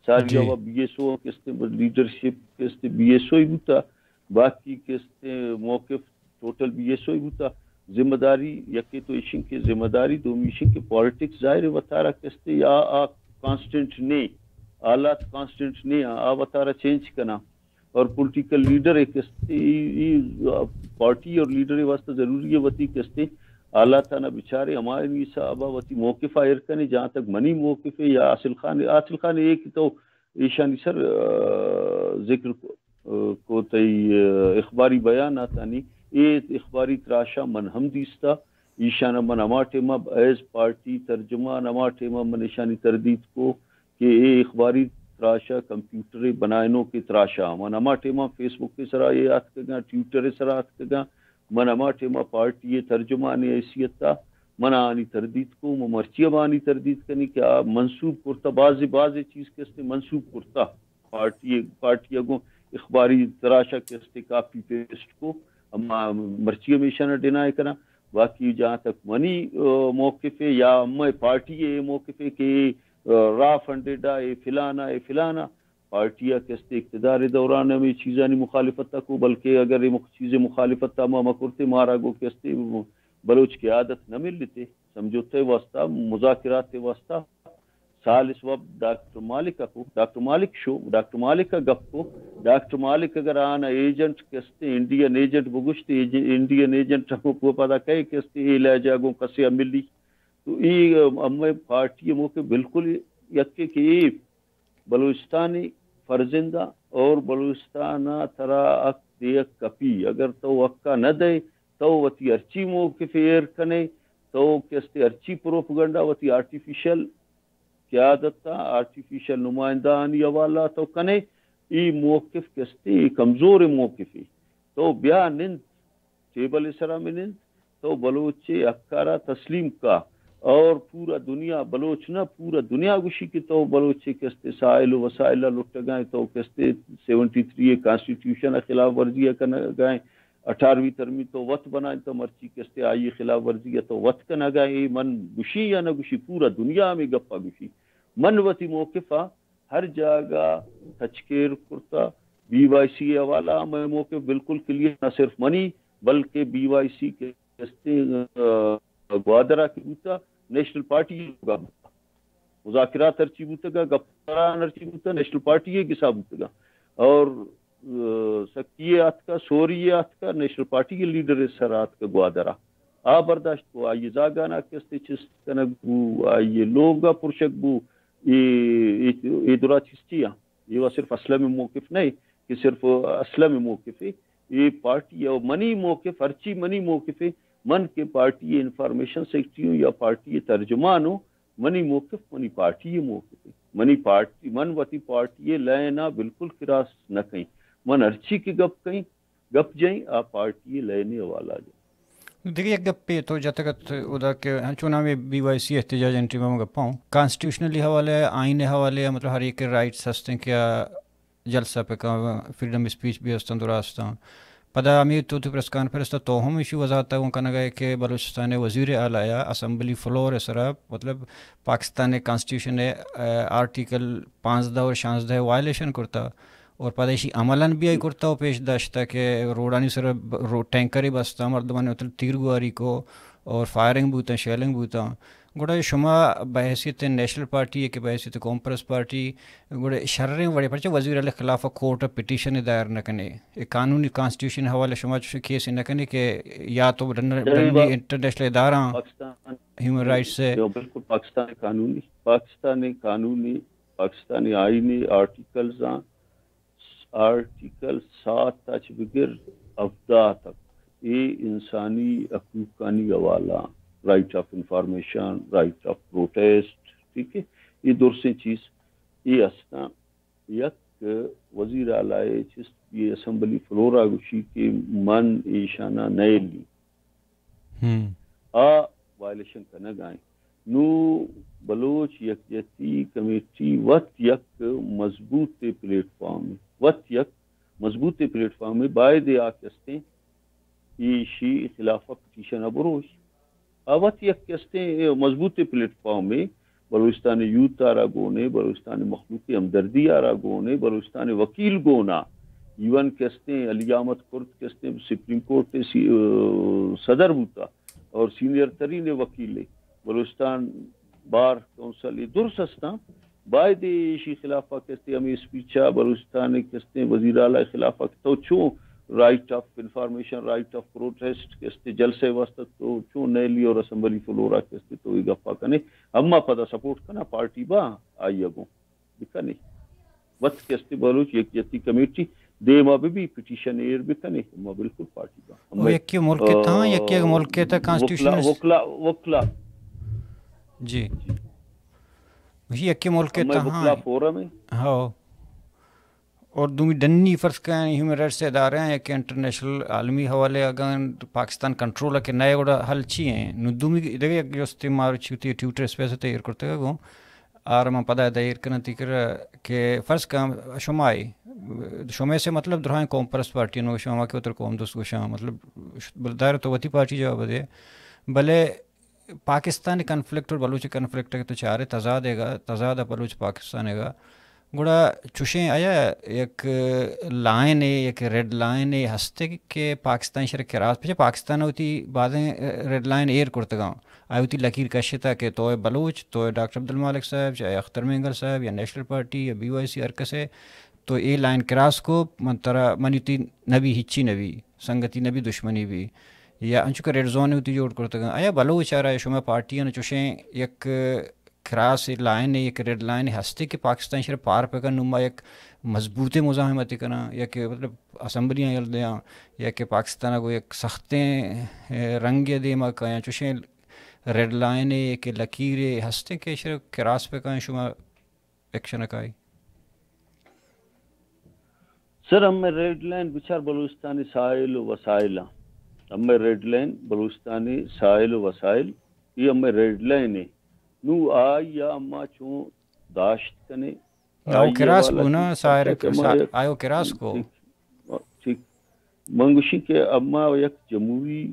ساری جی۔ ء و بی ایس او کستے لیڈرشپ کستے بی ایس او ہی بوتا، باقی کستے موقف ٹوٹل بی ایس او ہی بوتا۔ ذمہ داری یکے تو ایشن کہ ذمہ داری، دومی ایشن کہ پالیٹکس ظاہر ہے وتارا کستے یا آ کانسٹنٹ نے، حالات کانسٹنٹ نے، آ وتارا چینج کنا۔ اور پولیٹیکل لیڈر ایک است-، ای، ای پارٹی اور لیڈر واسطہ ضروری ہے وتی کستے حالات آنا بچارے، ہمارے حساب وتی موقف آئر کنے۔ جہاں تک منی موقف ہے یا حاصل خان، حاصل خان ایک تو ایشانی سر، آ، ذکر کو، آ، کو تئی، آ، اخباری بیان آتانی، اے اخباری تراشا من ہم دیستا، ایشان من ہما ٹائم ایز پارٹی ترجمان ہما ٹائم من ایشانی تردید کو کہ اے اخباری تراشا کمپیوٹر بنائنو کے تراشا۔ من ہما ٹائم فیس بک کے سرا یہ آتکگاں، ٹویٹر سرا آتکگاں، من ہما ٹائم پارٹی ترجمان حیثیت تا من آنی تردید کو، من مرچی ہم آنی تردید کنی کہ آ منسوب کرتا، بعض، بعض چیز کستے منسوب کرتا۔ پارٹی، پارٹی ء گوں اخباری تراشا کہ استے کاپی پیسٹ کو، اما مرچی ہمیشہ نہ ڈینائی کناں۔ باقی جہاں تک منی، آ، موقف ہے یا مئے پارٹی ء موقف ہے کہ، آ، را فنڈڈ ء، اے فلانا، اے فلانا، پارٹی ء کہ استے اقتدار دوران ہمیں چیزانی مخالفت ء کو، بلکہ اگر یہ مخ-، چیز مخالفت ء ما مکرتے مارا گو کہ استے بلوچ قیادت نہ ملتے، سمجھوتے واسطہ، مذاکرات واسطہ، سال اس وقت ڈاکٹر مالک کو، ڈاکٹر مالک شو، ڈاکٹر مالک کا گپ کو، ڈاکٹر مالک اگر آنا ایجنٹ کستے، انڈین ایجنٹ بگوشتے، ایج-، انڈین ایجنٹ کو، کو پدا کہے کستے، اے لہجہ گوں کسے ملی۔ تو اے، ام، ہمیں پارٹی موقع بالکل یکے کہ اے بلوچستانی فرزندہ اور بلوچستان ترا حق دیگ کپی۔ اگر تو حق نہ دے، تو وتی ہرچی موقف ایر کنے، تو کستے ہرچی پروپگنڈا وتی آرٹیفیشل قیادت ء آرٹیفیشل نمائندہ آنی حوالہ تو کنے، ای موقف کستے، ای کمزور موقفے۔ تو بیا نند، ٹیبل سرا میں نند، تو بلوچ حق را تسلیم کا، اور پورا دنیا، بلوچ نہ، پورا دنیا گوشی کہ تو بلوچ کستے سائل و وسائل لٹگائیں، تو کستے سیونٹی تھری کانسٹیٹیوشن خلاف ورزی کنگائیں، اٹھارہویں ترمیم تو وت بنائیں، تو مرچی کستے آئی خلاف ورزی تو وت کنگا۔ اے من گوشی یا نہ گوشی، پورا دنیا ہمیں گپا گوشی۔ من وتی موقف ء ہر جاگہ تچکیر کرتا، بی وائی سی حوالہ میں موقف بالکل کلیئر، نہ صرف منی بلکہ بی وائی سی کے استے، آ، گوادر ء کہ بوتا، نیشنل پارٹی ء لوگا بوتا۔ مذاکرات ہرچی بوتگا، گپران ہرچی بوتا، نیشنل پارٹی ء گسا بوتگا۔ اور، آ، سکی ء آتکا، سوری ء آتکا، نیشنل پارٹی ء لیڈر ء سر آتکا گوادر ء۔ آ برداشت کو، آئی زاگانا کستے چست کنگ بو، آئی لوگ ء پرشگ بو، اے، اے، اے درا چیز چی آں؟ اے وا صرف اسلم موقف نہیں کہ صرف اسلم موقف ہے، اے پارٹی اور منی موقف، ہرچی منی موقف ہے، من کے پارٹی انفارمیشن سیکرٹری ہوں یا پارٹی ترجمان ہوں، منی موقف منی پارٹی موقف ہے۔ منی پارٹی، من وتی پارٹی لائنا بالکل کراس نہ کہیں۔ من ہرچی کے گپ کہیں، گپ جائیں، آ پارٹی لائن حوالہ جائیں۔ دگہ یک گپے تو جتگ ات ادا کہ ہنچو نامے بی وائی سی احتجاج انٹری ما گپاں، کانسٹیٹیوشنلی حوالے، آئین حوالے، مطلب ہر ایک رائٹس ہستیں کہ آ جلسہ پہ کا، فریڈم اسپیچ بھی ہستاں، درا ہستاں۔ پدا ہمے تو تو پریس کانفرنس ءَ تو ہم ایشی وضاحت ءَ گوں کنگ ءَ ئے کہ بلوچستان ءِ وزیر اعلیٰ ءَ اسمبلی فلور ءِ سرا، مطلب، پاکستان ءِ کانسٹیٹیوشن ءِ، آ، آرٹیکل پانزدہ اور شانزدہ ءِ وائلیشن کرتا اور پدا ایشی عملاً بھی آئی کرتا و پیش داشتا کہ روڈانی سر ب-، رو-، ٹینکرے بستا، مردمانی مطلب تیرگواری کو اور فائرنگ بوتا، شیلنگ بوتا۔ گڑا شما بحیثیت نیشنل پارٹی ءَ کہ بحیثیت قوم پرست پارٹی، گڑا شریں وڑے پرچہ وزیر اعلیٰ خلاف ءَ کورٹ ءَ پٹیشن دائر نہ کنے؟ اے قانونی، کانسٹیٹیوشن حوالے شما چوشیں کیس نہ کنے کہ یا تو ڈن-، ڈنی انٹرنیشنل اداراں، پاکستان، ہیومن رائٹس ءِ؟ بالکل، پاکستان قانونی، پاکستان قانونی، پاکستانی آئینی آرٹیکلز آں، آرٹیکل سات ءَ چہ بگر ہفدہ تک، اے انسانی حقوقانی حوالہ، right of information, right of protest, ٹھیک ہے، اے درسیں چیز اے ہستاں۔ یک وزیر اعلیٰ ءِ چست بی اسمبلی فلور ءَ گوشی کہ من ایشاناں نئیلی۔ ہم۔ آ وائلیشن کنگ ءَ ایں۔ نوں بلوچ یکجہتی کمیٹی وت یک مضبوط پلیٹ فارم، وت یک مضبوط پلیٹ فارم باید آ کستیں ایشی خلاف پٹیشن ءَ بروش۔ آ وت یک کستیں مضبوط پلیٹ فارم، بلوچستان یوتھ آرا گون ایں، بلوچستان مخلوق ہمدردی آرا گون ایں، بلوچستان وکیل گون آں۔ ایون کستیں علی احمد کرد کستیں سپریم کورٹ سی-، صدر بوتا اور سینئر ترین وکیل بلوچستان بار کونسل اے درس ہستاں۔ باید ایشی خلاف کستیں ہمیں اسپیچ ءَ بلوچستان کستیں وزیر اعلیٰ خلاف تو چون right of information, right of protest کستیں جلسے واسطہ تو چون نیلی اور اسمبلی فلور ءَ کستیں تو یہ گپا کنے؟ اما پدا سپورٹ کنا پارٹی با آئی گوں بکنے۔ وت کستیں بلوچ یکجہتی کمیٹی دیما بہ بی، پٹیشن ایر بکنے، اما بالکل پارٹی با۔ او اما، یکی ملک ءِ تہا، آ، یکی ملک ءِ تہا وکلا، کانسٹیٹیوشن وکلا، وکلا۔ جی۔ وشی یکی ملک ءِ اما تہا وکلا ہیں۔ فورم ہے۔ ہاؤ۔ اور دومی ڈنی فرض کن ہیومن رائٹس ادارے ہیں کہ انٹرنیشنل عالمی حوالے اگاں پاکستان کنٹرول ءَ کہ نئے گڑا حل چی ہیں؟ نو دومی دگہ یک جستے مارو چوتی ٹویٹر اسپیس ءَ تیار کرتے گوں۔ آر من پدا دیر کناں تئی کرا کہ فرض کن شمائی، شمے سے مطلب درائیں قوم پرست پارٹی نو شما کہ اتر قوم دوست گوشاں، مطلب بلدار تو وتی پارٹی جواب دے، بلے پاکستان کنفلکٹ اور بلوچ کنفلکٹ کہ تو چارے تضاد ہے گا، تضاد ہے بلوچ پاکستان ہے گا۔ گڑا چوشیں آیا یک لائن ہے، یک ریڈ لائن ہے ہستے کہ پاکستان شر کراس پچے پاکستان ہوتی بازیں ریڈ لائن ایر کرتگاں۔ آئی وتی لکیر کشتا کہ تو بلوچ، تو ڈاکٹر عبدالمالک صاحب، چاہے اختر مینگل صاحب یا نیشنل پارٹی یا بی وائی سی ہر کسے، تو اے لائن کراس کو من ترا منی تی نبی، ہچی نبی، سنگتی نبی، دشمنی بی، یا انچو کہ ریڈ زون ہوتی جوڑ کرتگاں۔ آیا بلوچ آرا شما پارٹیاں چوشیں یک کراس لائن، یک ریڈ لائن ہستے کہ پاکستان شر پار پہ کن نما یک مضبوطیں مزاحمت کناں، یا کہ مطلب اسمبلیاں یل دیاں، یا کہ پاکستان کو یک سختیں، اے، رنگ دیما کایاں، چوشیں ریڈ لائن یک لکیر ہستے کہ شر کراس پہ کن شما ایکشن کائی؟ سر، ہمیں ریڈ لائن بچار بلوچستانی ساحل و وسائل ہیں۔ ہمیں ریڈ لائن بلوچستانی ساحل و وسائل، یہ ہمیں ریڈ لائن ہے۔ نو آئی یا اما چون داشت کنے، آؤ آئی کراس حوالہ کو نا، چیز ساحل پرچہ کہ اما سا-، یک آئیو کراس کو۔ ٹھیک، ٹھیک۔ من گوشی کہ اما یک جمہوری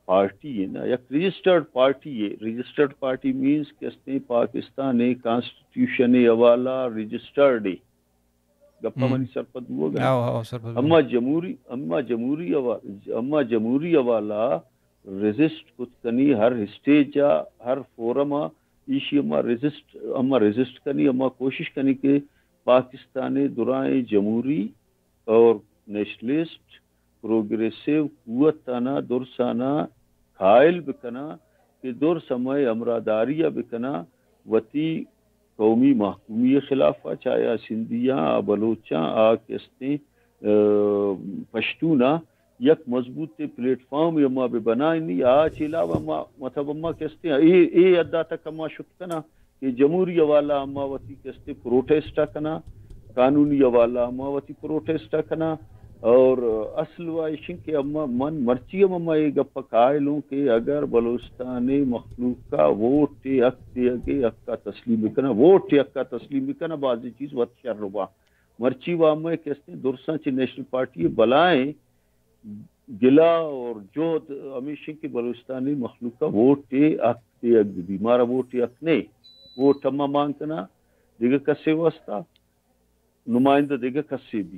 پارٹی ہے نا، یک رجسٹرڈ پارٹی ہے۔ رجسٹرڈ پارٹی مینز کہ استیں پاکستان کانسٹیٹیوشن حوالہ رجسٹرڈ ہے۔ گپا ہم۔ منی سرپد بوگ ء۔ ہاؤ، ہاؤ، سرپد بوگ۔ اما جمہوری، اما جمہوری حوا-، اما جمہوری حوالہ رجسٹ کت کنی ہر اسٹیج ء، ہر فورم ء، ایشی اما رجسٹ، اما رجسٹ کنی، اما کوشش کنی کہ پاکستان درائیں جمہوری اور نیشنلسٹ پروگریسو قوت آناں درساناں قائل بکناں کہ درس ہمے ہمراہداری ء بکناں وتی قومی محکومی ء خلاف ء، چاہے آ سندھیاں، آ بلوچاں، آ کہ استیں، آ، پشتوناں، یک مضبوط پلیٹ فارم ہما بہ بنائینی، آ چہ علاوہ ما، مطلب، ہما کہ استیں، اے، اے حد ء تک ہما شت کناں کہ جمہوری حوالہ ہما وتی کہ استیں پروٹیسٹ ء کناں، قانونی حوالہ ہما وتی پروٹیسٹ ء کناں۔ اور اصل و ایشن کہ ہما من مرچی ہم ہما اے گپ ء قائل ہوں کہ اگر بلوچستان مخلوق ء ووٹ ء حق دیگ ء حق ء تسلیم بکناں، ووٹ ء حق ء تسلیم بکناں، بازیں چیز وت شر باں۔ مرچی و ہمے کہ استیں درساں چہ نیشنل پارٹی بلائیں گلہ اور جہد ہمیش انت کہ بلوچستانی مخلوق ءَ ووٹ ءِ حق دیگ بہ بی۔ مارا ووٹ ءِ حق نہ، ووٹ ہم ما مان کناں دگہ کسے واسطہ، نمائندہ دگہ کسے بی۔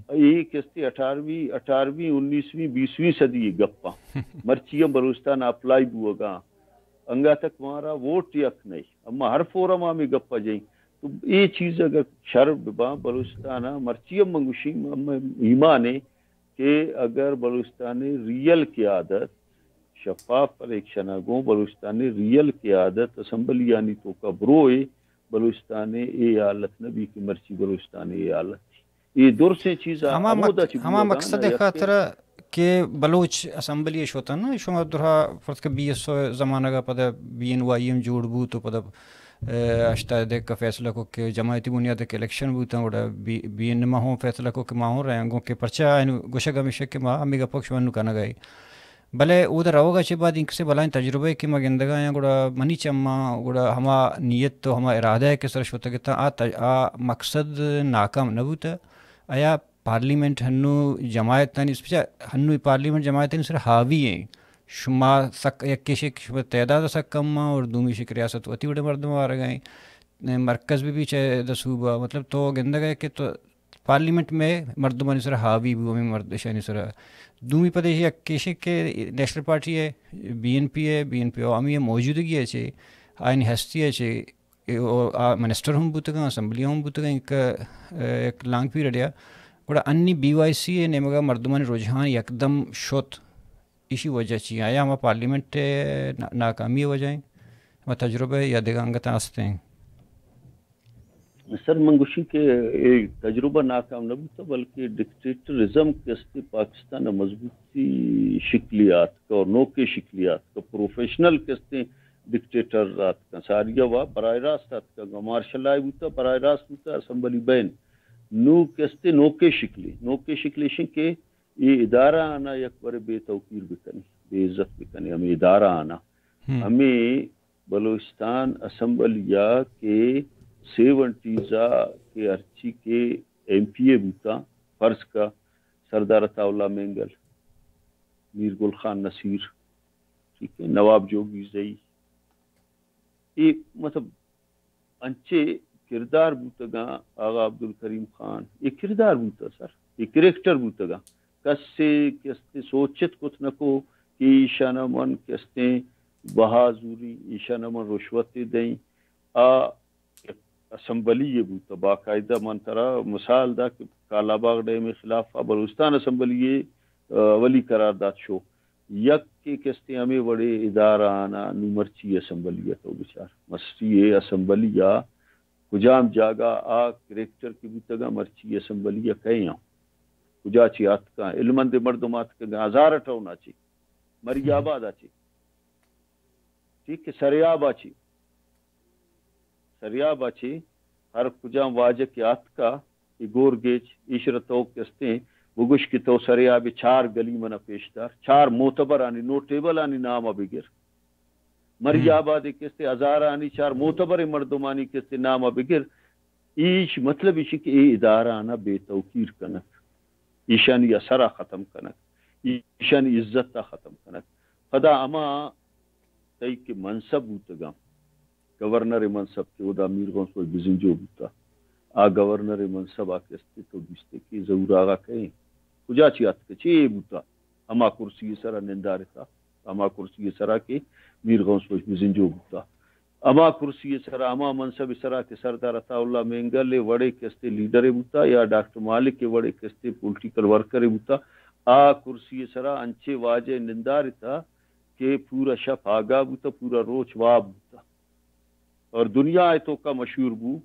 اے کستے اٹھارہویں، اٹھارہویں، انیسویں، بیسویں صدی ءِ گپاں۔ مرچی ہم بلوچستان ءَ اپلائی بوگا۔ انگا تک مارا ووٹ ءِ حق نہ۔ اما ہر فورم ءَ ہمے گپ ءَ جائیں۔ تو اے چیز اگر شر بباں بلوچستان ءَ، مرچی ہم من گوشیں، ہم ایمان ہے کہ اگر بلوچستان ءِ ریئل قیادت شفاف الیکشن ءَ گوں بلوچستان ءِ ریئل قیادت اسمبلیانی توکا بروئے، بلوچستان ءِ اے حالت نہ بی کہ مرچی بلوچستان ءِ اے حالت۔ اے درسیں چیز ءَ ہما ہمودا مق-، چہ ہما بوگا مقصد ءِ خاطر کہ بلوچ اسمبلی ءَ شتن، شما درا فرض کہ بی ایس او زمانگ ءَ پدا بی این وائی ایم جوڑ بوت و پدا، اے، ہشتاد ءَ فیصلہ کو کہ جماعتی بنیاد ءَ کہ الیکشن بوتاں، گڑا بی، بی این ایم ہوں فیصلہ کو کہ ما ہوں رہیں گوں کہ پرچا آئین گوشگ ہمیشہ کہ ما ہمے گپ ءَ شما نوں کنگ ءَ ایں۔ بلے اود ءَ روگ ءَ چہ بعد اینکسے بلاہیں تجربہ کہ ما گندگ ءَ آں، گڑا منی چماں گڑا ہما نیت و ہما ارادہ کہ سر شتگ اتاں، آ تج-، آ مقصد ناکام نہ بوتہ۔ آیا پارلیمنٹ ہنو جماعتانی، اسپیشل ہنو پارلیمنٹ جماعتانی سر حاوی ہیں۔ شما سک، یک کشک شما تعداد سک کم ہیں اور دومی شک ریاست وتی وڑے مردم آرگ ہیں۔ مرکز بھی بھی چہ دسوبہ، مطلب تو گندگ ہے کہ تو پارلیمنٹ میں مردمانی سر حاوی بو، ہمیں مرد اشانی سر۔ دومی پدے یک کشک کہ نیشنل پارٹی ہے، بی این پی ہے، بی این پی عوامی ہے، موجودگی ہے چے، آئین ہستی ہے چے، اے او آ منسٹر ہم بوتگاں، اسمبلی ہم بوتگاں، یک، اے، یک لانگ پیریڈ یا۔ گڑا انی بی وائی سی ءِ نیمگا مردمانی رجحان یکدم شت۔ ایشی وجہ چی؟ آیا ہما پارلیمنٹ ءِ نا-، ناکامی ءِ وجہ ہیں؟ ہما تجربہ یا دگہ انگت ہستیں؟ سر، من گوشی کہ اے تجربہ ناکام نہ بوتا، بلکہ ڈکٹیٹرزم کہ استے پاکستان ءَ مضبوطی شکلی آتکا اور نوکے شکلی آتکا، پروفیشنل کہ استے ڈکٹیٹر آتکا، ساریا وا براہ راست آتکا، مارشل لاء بوتا، براہ راست بوتا، اسمبلی بین۔ نو کہ استے نوکے شکلی، نوکے شکلی شن کہ اے ادارہ آنا یک برے بے توقیر بکنی، بے عزت بکنی، ہمے ادارہ آنا۔ ہمے بلوچستان اسمبلی ءَ کہ سیونٹیز ءَ کہ ہرچی کہ ایم پی اے بوتاں، فرض کا سردار عطا اللہ مینگل، میر گل خان نصیر، ٹھیک ہے، نواب جوگی زئی، اے مطلب انچے کردار بوتگاں، آغا عبدالکریم خان، اے کردار بوتگ سر، اے کریکٹر بوتگاں۔ کسے کستے سوچت کت نکو کہ ایشانا من کستیں بہا زوری، ایشانا من رشوت دئیں۔ آ اسمبلی ءَ بوتہ، باقاعدہ من ترا مثال دا کہ کالاباغ ڈیم ءِ خلاف ءَ بلوچستان اسمبلی ءَ، آ، اولی قرار دات شو۔ یک کہ کستے ہمے وڑے ادارہ آنا نو مرچی اسمبلی ءَ تو بچار۔ مرچی اسمبلی ءَ کجام جاگہ آ کریکٹر کہ بوتگاں مرچی اسمبلی ءَ کئے آں؟ کجا چی آتکاں؟ علمند مردم آتکگاں ہزار ٹاؤن ءَ چی، مری آباد ءَ چی، ٹھیک کہ سریاب ءَ چی۔ سریاب ءَ چہ ہر کجام واجہ کہ آتکا، اے گورگیج، ایشرا تو کستیں بگوش کہ تو سریاب ءِ چار گلی منا پیش دار، چار معتبرانی، نوٹیبلانی نام ءَ بگر۔ مری آباد ءِ کستے ہزارانی چار معتبر مردمانی کستے نام ءَ بگر۔ ایش مطلب ایشی کہ اے ادارہ آنا بے توقیر کنک، ایشانی اثر ءَ ختم کنک، ایشانی عزت ءَ ختم کنک۔ پدا ہما تئی کہ منصب بوتگاں، گورنر ءِ منصب کہ اودا میر غوث بخش بزنجو بوتا، آ گورنر ءِ منصب ءَ کستے تو دیستے کہ ظہور آغا کئے، کجا چی آتکہ، چی بوتا؟ ہما کرسی ءِ سرا نندارتا، ہما کرسی ءِ سرا کہ میر غوث بخش بزنجو بوتا، ہما کرسی ءِ سرا، ہما منصب ءِ سرا کہ سردار عطا اللہ مینگل ءِ وڑے کستے لیڈر بوتا یا ڈاکٹر مالک ءِ وڑے کستے پولیٹیکل ورکر بوتا، آ کرسی ءِ سرا انچے واجہ نندارتا کہ پورا شپ آگاہ بوتہ، پورا روچ واب بوتہ اور دنیا ءِ توکا مشہور بو۔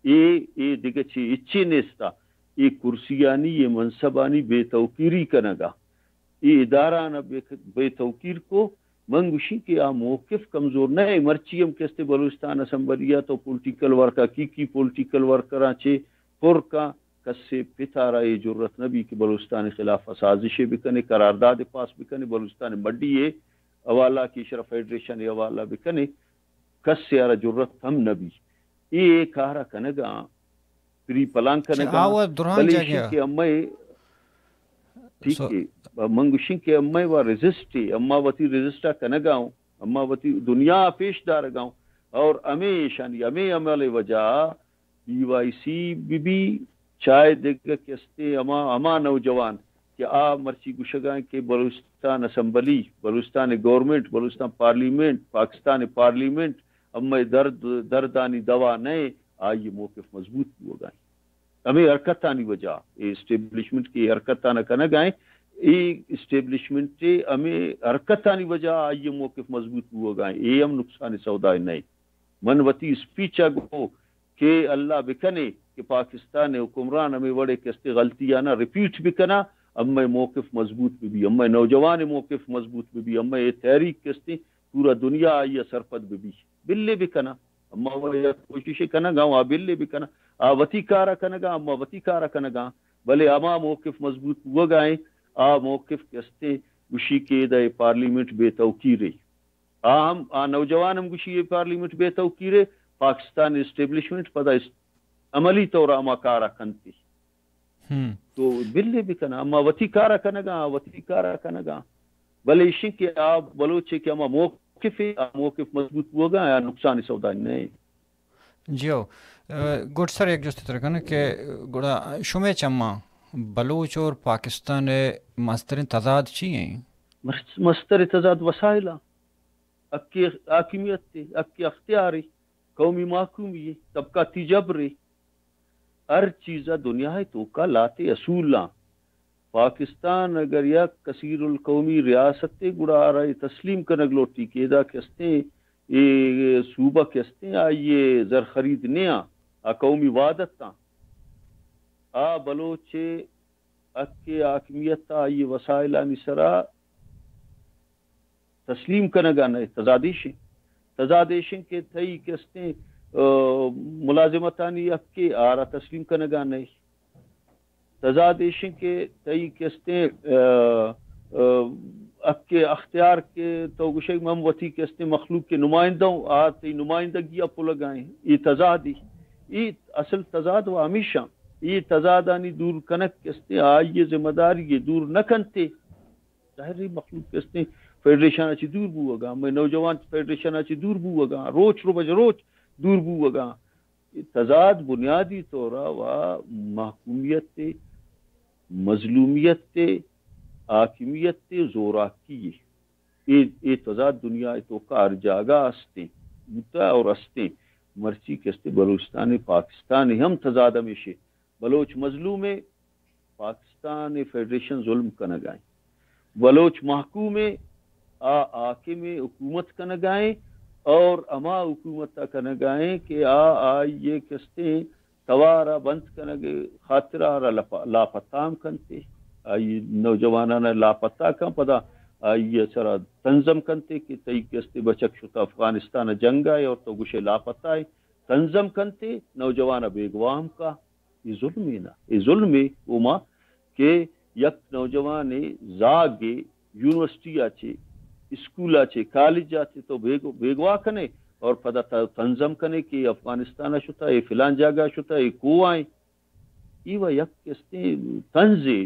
اے، اے دگہ چے ہچے نیستا۔ اے کرسیانی، اے منصبانی بے توقیری کنگا۔ اے ادارہ آنا بے، بے توقیر کو۔ من گوشی کہ آ موقف کمزور نہ اے۔ مرچی ہم کستے بلوچستان اسمبلی ءَ تو پولیٹیکل ورک، حقیقی پولیٹیکل ورکراں چے پر کن، کسے پتارا اے جرت نہ بی کہ بلوچستان خلاف سازشے بکنے، قرارداد پاس بکنے، بلوچستان مڈی ءِ حوالہ کہ ایشرا فیڈریشن ءِ حوالہ بکنے، کسے ءَ را جرت ہم نہ بی۔ اے، اے کار ءَ کنگ ءَ آں، پری پلان کنگ ءَ آں، آ وت درہاں بلے جاگہ ایشی ءَ۔ کہ ہمے ٹھیک ہے، من گوشیں کہ اما و ریزسٹ ہے، اما وتی ریزسٹ ءَ کنگا ہوں، اما وتی دنیا ءَ پیش دارگا ہوں، اور ہمیں ایشانی ہمیں عمل وجہ بی وائی سی بی بی، چاہے دگہ کستے ہما، ہما نوجوان کہ آ مرچی گوشگا ہیں کہ بلوچستان اسمبلی، بلوچستان گورنمنٹ، بلوچستان پارلیمنٹ، پاکستان پارلیمنٹ، ہمے درد، دردانی دوا نئے، آئی موقف مضبوط بوگا ہیں۔ ہمے حرکتانی وجہ، اے اسٹیبلشمنٹ کہ حرکتانا کنگا ہیں، اے اسٹیبلشمنٹ ہمے حرکتانی وجہ آئی موقف مضبوط بوگا ہیں۔ اے ہم نقصان سودا نئے۔ من وتی اسپیچ ءَ گو کہ اللہ بکنے کہ پاکستان ءِ حکمران ہمے وڑے کستے غلطی آنا ریپیٹ بکنا، ہمے موقف مضبوط بہ بی، ہمے نوجوان موقف مضبوط بہ بی، ہمے اے تحریک کستے پورا دنیا آئی ءَ سرپد بہ بی۔ بلے بکنا، اما و یک کوشش کنگا، آ بلے بکنا، آ وتی کارا کنگا، اما وتی کارا کنگا، بلے ہما موقف مضبوط بوگا ہیں، آ موقف کستے گوشی کہ ادا پارلیمنٹ بے توقیرے۔ آ ہم، آ نوجوان ہم گوشی اے پارلیمنٹ بے توقیرے، پاکستان اسٹیبلشمنٹ پدا اس-، عملی طور ہما کارا کنتی۔ ہم۔ تو بلے بکنا، اما وتی کارا کنگا، وتی کارا کنگا۔ بلے ایشی کہ آ بلوچے کہ ہما موقف ہے، آ موقف مضبوط بوگا، آ نقصان سودا نئے۔ جیو، اه، گڈ سر یک جستے ترا کناں کہ گڑا شمے چماں بلوچ اور پاکستان ءِ مستریں تضاد چی ہیں؟ مس-، مستر تضاد وسائل آں۔ حق حاکمیت ءِ، حق اختیار ءِ، قومی محکومی ءِ، طبقاتی جبر ءِ، ہر چیز ءِ دنیا ءِ توکا لہتے اصول آں۔ پاکستان اگر یک کثیر القومی ریاستے، گڑا آرا اے تسلیم کنگ لوٹی کہ ادا کہ استیں، اے صوبہ کہ استیں، آئی ءِ زر خرید نیاں، آ قومی وحدت آں۔ آ بلوچ ءِ حق حاکمیت ءَ آئی ءِ وسائلانی سرا تسلیم کنگا نئے، تضاد ایش انت۔ تضاد ایش انت کہ تئی کہ استیں، آ، ملازمتانی حق ءَ آرا تسلیم کنگا نئے۔ تضاد ایش انت کہ تئی کہ استیں، آ، آ، حق اختیار کہ تو گوشئے من وتی کہ استیں مخلوق کہ نمائندہ اوں، آ تئی نمائندگی ءَ پلگا ایں۔ اے تضادے۔ اے اصل تضاد و ہمیش انت۔ اے تضادانی دور کنگ کہ استیں، آئی ءِ ذمہ داری ءَ دور نہ کنتے۔ ظاہر ہے مخلوق کہ استیں فیڈریشن ءَ چہ دور بوگا، مئے نوجوان فیڈریشن ءَ چہ دور بوگا، روچ رو بج روچ دور بوگا۔ اے تضاد بنیادی طور ءَ و محکومیت ءِ، مظلومیت ءِ، حاکمیت ءِ، زوراکی ءِ۔ اے، اے تضاد دنیا ءِ توکا ہر جاگہ استیں، بوتا اور استیں۔ مرچی کہ استیں بلوچستان ءِ، پاکستان ءِ ہم تضاد ہمیش ایں۔ بلوچ مظلوم ایں، پاکستان ءِ فیڈریشن ظلم کنگا ایں۔ بلوچ محکوم ایں، آ حاکم ایں، حکومت کنگا ایں اور ہما حکومت ءَ کنگا ایں کہ آ آئی ءِ کہ استیں توار ءَ بند کنگ ءِ خاطر ءَ آرا لپ-، لاپتہ ہم کنتے۔ آئی نوجوانان ءَ لاپتہ کن، پدا آئی ءِ سرا طنز ہم کنتے کہ تئی کہ استیں بچک شتا افغانستان ءَ جنگ ءَ اور تو گوشے لاپتہ ئے۔ طنز ہم کنتے، نوجوان ءَ بیگواہ ہم کا۔ اے ظلمے نا، اے ظلمے۔ اوما کہ یک نوجوانے زاگے یونیورسٹی ءَ چے، اسکول ءَ چے، کالج ءَ چے تو بیگ-، بیگواہ کنے اور پدا تا طنز ہم کنے کہ افغانستان ءَ شتا، اے فلان جاگہ ءَ شتا، اے کوہ ءَ ایں۔ اے و یک استیں طنزے۔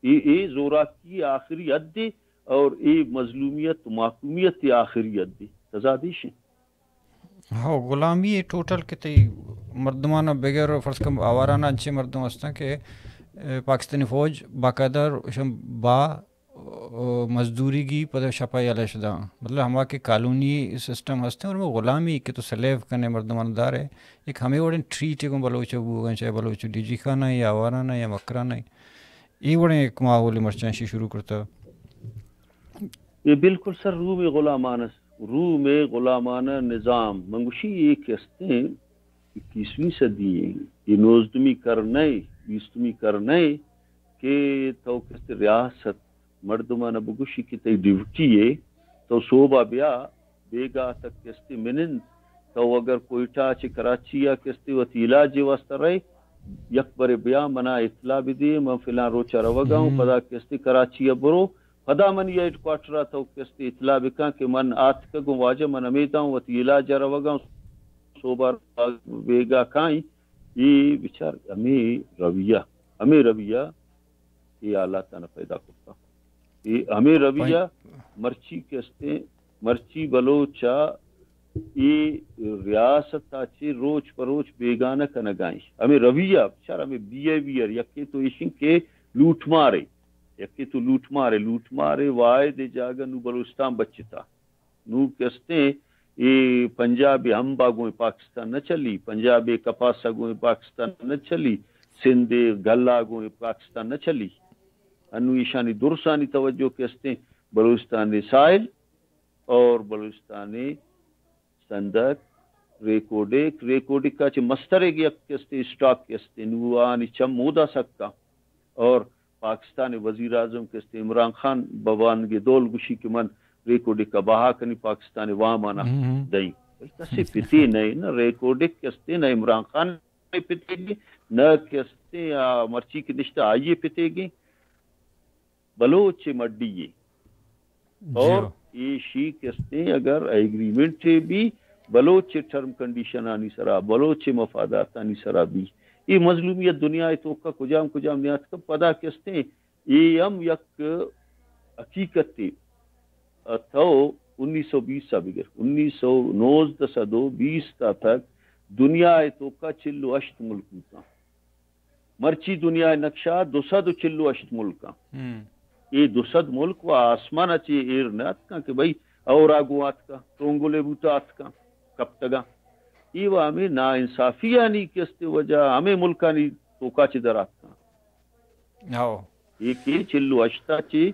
اے، اے زوراکی ءِ آخری حدے اور اے مظلومیت و محکومیت ءِ آخری حدے۔ تضاد ایش انت۔ ہو، غلامی ٹوٹل کہ تئی مردمانا بگر، فرض کن آواران انچیں مردم ہستاں کہ، اے، پاکستانی فوج باقاعدہ شم با، او، مزدوری گی پدا شپا یلہ شداں۔ مطلب ہما کہ کالونی سسٹم ہستیں اور غلامی کہ تو سلیو کنے مردمان دارے، یک ہمے وڑیں ٹریٹ گوں بلوچ بوگا، چاہے بلوچ ڈی جی خان ءَ یا آواران ءَ یا مکران ءَ۔ اے وڑیں یک ماحول مرچاں شی شروع کرتا۔ اے بالکل سر روم غلامان است۔ روم غلامان نظام۔ من گوشی اے کہ استیں اکیسویں صدی ایں، اے نوزدمی کرن ایں، بیستمی کرن ایں کہ تو کست ریاست مردمان بگوشی کہ تئی ڈیوٹی اے، تو صوبہ بیا، بیگاہ تک کستی منند، تو اگر کوئٹہ چہ کراچی ءَ کستی وتی علاج ءِ واسطہ رئے، یک برے بیا منا اطلاع بدے، من فلان روچ ءَ روگا اوں، ہم۔ پدا کستی کراچی ءَ برو، پدا منی ہیڈ کوارٹر ءَ تو کستی اطلاع بکن کہ من آتکگ اوں واجہ، من ہمیدا اوں وتی علاج ءَ روگا اوں، صوبہ بیگاہ کائیں۔ اے بچار ہمے رویہ، ہمے رویہ اے حالاتاں پیدا کرتا۔ اے ہمے رویہ مرچی کہ استیں، مرچی بلوچ ءَ اے ریاست ءَ چہ روچ پہ روچ بیگانہ کنگ ءَ ایں۔ ہمے رویہ، بچار ہمے بیہیویئر، یکے تو ایش انت کہ لوٹ مارے، یکے تو لوٹ مارے، لوٹ مارے واحد جاگہ نوں بلوچستان بچتا۔ نوں کہ استیں اے پنجاب ءِ ہمب ءَ گوں پاکستان نہ چلی، پنجاب ءِ کپاس ءَ گوں پاکستان نہ چلی، سندھ ءِ گل ءَ گوں پاکستان نہ چلی۔ انوں ایشانی درسانی توجہ کہ استیں بلوچستان ءِ ساحل اور بلوچستان ءِ سندک، ریکوڈک، ریکوڈک ءَ چہ مسترگ یک کہ استیں اسٹاک کہ استیں، نوں آنی چم مودا سکا۔ اور پاکستان ءِ وزیر اعظم کہ استیں عمران خان بوانگ ءِ دول گوشی کہ من ریکوڈک ءَ بہا کنی، پاکستان ءِ وام آناں دئیں۔ بلے کسے پتے نہ، نہ ریکوڈک کہ استیں، نہ عمران خان ءِ پتے گے، نہ کہ استیں آ مرچی کہ نشتہ آئی ءِ پتے گے۔ بلوچ ءِ مڈی یے۔ اور ایشی کہ استیں اگر ایگریمنٹ ءَ بی، بلوچ ءِ ٹرم کنڈیشنانی سرا، بلوچ ءِ مفاداتانی سرا بی، اے مظلومیت دنیا ءِ توکا کجام کجام نیاتکہ، پدا کہ استیں اے ہم یک حقیقتے۔ تو انیس سو بیس ءَ بگر، انیس سو، نوزدہ سد و بیست ءَ تک دنیا ءِ توکا چل و ہشت ملک بوتاں۔ مرچی دنیا ءِ نقشہ ءَ دو سد و چل و ہشت ملک آں۔ اے دو سد ملک و آسمان ءَ چہ ایر نہ اتکاں کہ بھئی، اور آ گوں آتکاں، ترونگلے بوتا آتکاں، کپتگاں۔ اے و ہمے ناانصافیانی کہ است وجہ ہمے ملکانی توکا چہ در آتکاں۔ اے کہ چل و ہشت ءَ چہ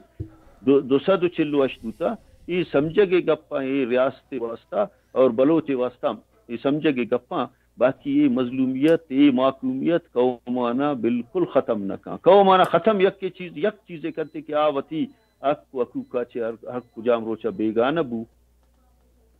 دو، دو سد و چل و ہشت بوتا، اے سمجھگ ءِ گپاں، اے ریاست ءِ واسطہ اور بلوچ ءِ واسطہ اے سمجھگ ءِ گپاں، باقی اے مظلومیت، اے محکومیت قوماناں بالکل ختم نہ کن۔ قوماناں ختم یکے چیز، یک چیزے کنتے کہ آ وتی حق و حقوق ءَ چہ ہر، ہر کجام روچ ءَ بیگانہ بو،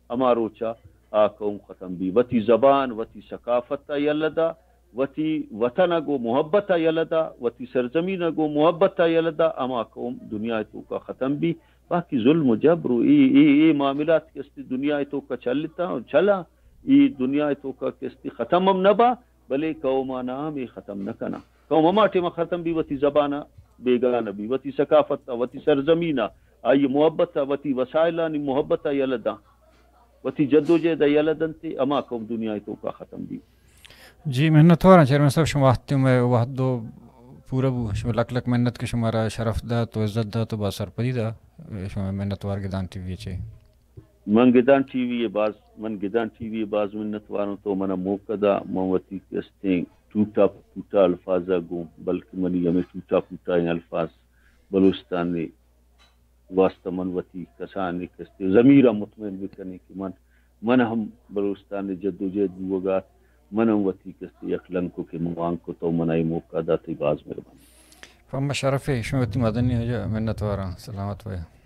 ہما روچ ءَ آ قوم ختم بی۔ وتی زبان، وتی ثقافت ءَ یلہ دا، وتی وطن ءَ گوں محبت ءَ یلہ دا، وتی سرزمین ءَ گوں محبت ءَ یلہ دا، ہما قوم دنیا ءِ توکا ختم بی۔ باقی ظلم و جبر و اے، اے، اے معاملات کہ استی دنیا ءِ توکا چلتا و چلا، اے دنیا ءِ توکا کہ استی ختم ہم نہ با، بلے قوماناں ہم اے ختم نہ کنا۔ قوم ہما ٹیم ختم بی وتی زبان ءَ بیگانہ بی، وتی ثقافت ءَ، وتی سرزمین ءَ، آئی محبت ءَ، وتی وسائلانی محبت ءَ یلہ داں، وتی جدوجہد ءَ یلہ دنت، ہما قوم دنیا ءِ توکا ختم بی۔ جی، منتواراں چیئرمین صاحب، شما وہدے مئے وہد و پورا بو، شما لک لک منت کہ شمارا شرف دات و عزت دات و با سرپدی دا، شما منتوار گدان ٹی وی چے۔ من گدان ٹی وی ءِ باز، من گدان ٹی وی ءِ باز منتواروں تو منا موقع دا، من وتی کہ استیں ٹوٹا پوٹا الفاظ ءَ گوں، بلکہ منی ہمے ٹوٹا پوٹائیں الفاظ بلوچستان ءِ واسطہ من وتی کسانیں کہ استیں ضمیر ءَ مطمئن بکنیں کہ من، من ہم بلوچستان ءِ جدوجہد بوگا ات، من ہم وتی کہ استیں یک لنکو کہ من وانگ کت و منا اے موقع دات، باز مہربانی۔ پہ ما شرف ءَ، شما وتی مدنی وجہ منتواراں، سلامت بئے۔